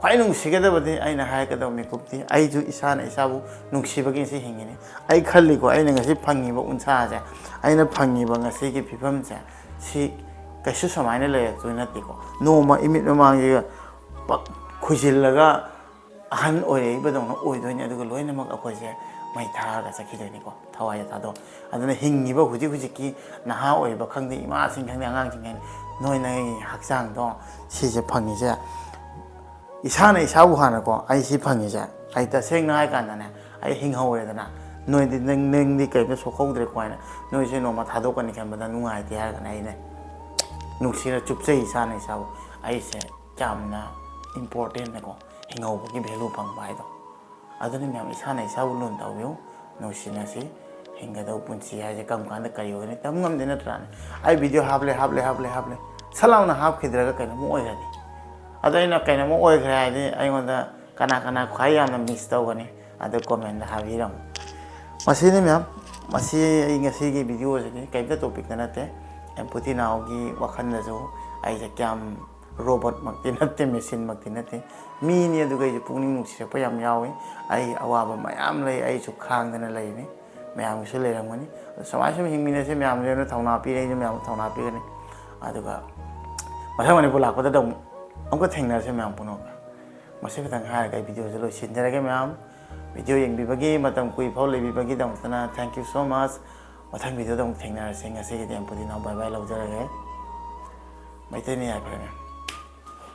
ꯈ꯭ꯋꯥꯏ ꯅꯨꯡꯁꯤꯒꯗꯕꯗꯤ ꯑꯩꯅ ꯍꯥꯏꯔꯛꯀꯗꯕ ꯃꯤꯀꯨꯞꯇꯤ, ꯑꯩꯁꯨ ꯏꯁꯥꯅ ꯏꯁꯥꯕꯨ ꯅꯨꯡꯁꯤꯕꯒꯤ ꯉꯁꯤ ꯍꯤꯡꯉꯤꯅꯤ꯫ ꯑꯩ ꯈꯜꯂꯤꯀꯣ, ꯑꯩꯅ ꯉꯁꯤ ꯐꯪꯉꯤꯕ ꯎꯟꯁꯥꯁꯦ, ꯑꯩꯅ ꯐꯪꯉꯤꯕ ꯉꯁꯤꯒꯤ ꯐꯤꯕꯝꯁꯦ, ꯁꯤ ꯀꯩꯁꯨ ꯁꯨꯃꯥꯏꯅ ꯂꯩꯔꯛꯇꯣꯏ ꯅꯠꯇꯦꯀꯣ꯫ ꯅꯣꯡꯃ ꯏꯃꯤꯠ ꯃꯃꯥꯡꯁꯤꯒ ꯄꯛ ꯈꯨꯏꯖꯤꯜꯂꯒ ꯑꯍꯟ ꯑꯣꯏꯔꯛꯏꯕꯗꯧꯅ ꯑꯣꯏꯗꯣꯏꯅꯤ꯫ ꯑꯗꯨꯒ ꯂꯣꯏꯅꯃꯛ ꯑꯩꯈꯣꯏꯁꯦ ꯃꯩ ꯊꯥꯔꯒ ꯆꯠꯈꯤꯗꯣꯏꯅꯤꯀꯣ, ꯊꯋꯥꯏꯗ ꯊꯥꯗꯣꯛ꯫ ꯑꯗꯨꯅ ꯍꯤꯡꯉꯤꯕ ꯍꯧꯖꯤꯛ ꯍꯧꯖꯤꯛꯀꯤ ꯅꯍꯥ ꯑꯣꯏꯔꯤꯕ ꯈꯪꯗꯦ, ꯏꯃꯥꯁꯤꯡ ꯈꯪꯗꯦ, ꯑꯉꯥꯡꯁꯤꯡ ꯈꯪꯗꯦ, ꯅꯣꯏ ꯅꯣꯏ ꯍꯛꯆꯥꯡꯗꯣ ꯁꯤꯁꯦ ꯐꯪꯉꯤꯁꯦ, ꯏꯁꯥꯅ ꯏꯁꯥꯕꯨ ꯍꯥꯟꯅꯀꯣ, ꯑꯩ ꯁꯤ ꯐꯪꯉꯤꯁꯦ, ꯑꯩ ꯇꯁꯦꯡꯅ ꯍꯥꯏ ꯀꯥꯟꯗꯅꯦ, ꯑꯩ ꯍꯤꯡꯍꯧꯔꯦꯗꯅ, ꯅꯣꯏꯗꯤ, ꯅꯪ, ꯅꯪꯗꯤ ꯀꯔꯤꯝꯇ ꯁꯣꯛꯍꯧꯗ꯭ꯔꯦꯀꯣ ꯍꯥꯏꯅ ꯅꯣꯏꯁꯦ ꯅꯣꯡꯃ ꯊꯥꯗꯣꯛꯀꯅꯤ ꯈꯟꯕꯗ ꯅꯨꯡꯉꯥꯏꯇꯦ ꯍꯥꯏꯔꯒꯅ ꯑꯩꯅ ꯅꯨꯡꯁꯤꯅ ꯆꯨꯞꯆꯩ ꯏꯁꯥꯅ ꯏꯁꯥꯕꯨ꯫ ꯑꯩꯁꯦ ꯌꯥꯝꯅ important ꯅꯦꯀꯣ, ꯍꯤꯡꯍꯧꯕꯒꯤ value ꯐꯪꯕ ꯍꯥꯏꯗꯣ꯫ ꯑꯗꯨꯅ ꯃꯌꯥꯝ, ꯏꯁꯥꯅ ꯏꯁꯥꯕꯨ ꯂꯨꯅ ꯇꯧꯕꯤꯌꯨ, ꯅꯨꯡꯁꯤꯅꯁꯤ꯫ ꯍꯤꯡꯒꯗꯧꯕ ꯄꯨꯟꯁꯤ ꯍꯥꯏꯁꯦ ꯀꯔꯝ ꯀꯥꯟꯗ ꯀꯔꯤ ꯑꯣꯏꯒꯅꯤ ꯇꯝ ꯉꯝꯗꯦ, ꯅꯠꯇ꯭ꯔꯥꯅꯦ? ꯑꯩ video ꯍꯥꯞꯂꯦ, ꯍꯥꯞꯂꯦ, ꯍꯥꯞꯂꯦ, ꯍꯥꯞꯂꯦ, ꯁꯠ ꯂꯥꯎꯅ ꯍꯥꯞꯈꯤꯗ꯭ꯔꯒ ꯀꯩꯅꯣꯝꯃ ꯑꯣꯏꯈ꯭ꯔꯗꯤ? ꯑꯗꯣ ꯑꯩꯅ ꯀꯩꯅꯣꯝꯃ ꯑꯣꯏꯈ꯭ꯔꯦ ꯍꯥꯏꯗꯤ ꯑꯩꯉꯣꯟꯗ ꯀꯅꯥ ꯀꯅꯥ ꯈ꯭ꯋꯥꯏ ꯌꯥꯝꯅ miss ꯇꯧꯒꯅꯤ? ꯑꯗꯨ comment ꯗ ꯍꯥꯏꯕꯤꯔꯝꯃꯨ꯫ ꯃꯁꯤꯅꯤ ꯃꯌꯥꯝ, ꯃꯁꯤ ꯑꯩ ꯉꯁꯤꯒꯤ video ꯁꯤꯗꯤ ꯀꯩꯝꯇ topic ꯇ ꯅꯠꯇꯦ꯫ ꯑꯦꯝꯄꯨꯇꯤ ꯅꯥꯎꯒꯤ ꯋꯥꯈꯜꯗꯁꯨ ꯑꯩꯁꯦ ꯀꯌꯥꯝ robot ꯃꯛꯇꯤ ꯅꯠꯇꯦ, machine ꯃꯛꯇꯤ ꯅꯠꯇꯦ, ꯃꯤꯅꯤ꯫ ꯑꯗꯨꯒ ꯑꯩꯁꯨ ꯄꯨꯛꯅꯤꯡ ꯅꯨꯡꯁꯤꯔꯛꯄ ꯌꯥꯝ ꯌꯥꯎꯏ꯫ ꯑꯩ ꯑꯋꯥꯕ ꯃꯌꯥꯝ ꯂꯩ, ꯑꯩꯁꯨ ꯈꯥꯡꯗꯅ ꯂꯩꯔꯤ꯫ ꯃꯌꯥꯝꯒꯤꯁꯨ ꯂꯩꯔꯝꯒꯅꯤ꯫ ꯑꯗꯣ ꯁꯨꯃꯥꯏꯅ ꯁꯨꯝ ꯍꯤꯡꯃꯤꯟꯅꯁꯦ, ꯃꯌꯥꯝꯁꯨ ꯊꯧꯅꯥ ꯄꯤꯔꯦ, ꯑꯩꯁꯨ ꯃꯌꯥꯝ ꯊꯧꯅꯥ ꯄꯤꯒꯅꯤ꯫ ꯑꯗꯨꯒ ꯃꯊꯪ ꯃꯅꯤꯄꯨꯔ ꯂꯥꯛꯄꯗ ꯑꯃꯨꯛ, ꯑꯃꯨꯛꯀ ꯊꯦꯡꯅꯔꯁꯦ ꯃꯌꯥꯝ ꯄꯨꯝꯅꯃꯛꯀ꯫ ꯃꯁꯤ ꯈꯛꯇꯪ ꯍꯥꯏꯔꯒ ꯑꯩ video ꯁꯦ ꯂꯣꯏꯁꯤꯟꯖꯔꯒꯦ ꯃꯌꯥꯝ꯫ Video ꯌꯦꯡꯕꯤꯕꯒꯤ, ꯃꯇꯝ ꯀꯨꯏ ꯐꯥꯎ ꯂꯩꯕꯤꯕꯒꯤꯗꯃꯛꯇꯅ thank you so much꯫ ꯃꯊꯪ video ꯗ ꯑꯃꯨꯛ ꯊꯦꯡꯅꯔꯁꯦ꯫ ꯉꯁꯤꯒꯤꯗꯤ ꯑꯦꯝꯄꯨꯇꯤ ꯅꯥꯎ bye bye ꯂꯧꯖꯔꯒꯦ꯫ ꯃꯩꯇꯩꯅ ꯌꯥꯏꯐꯔꯦ ꯃꯌꯥꯝ꯫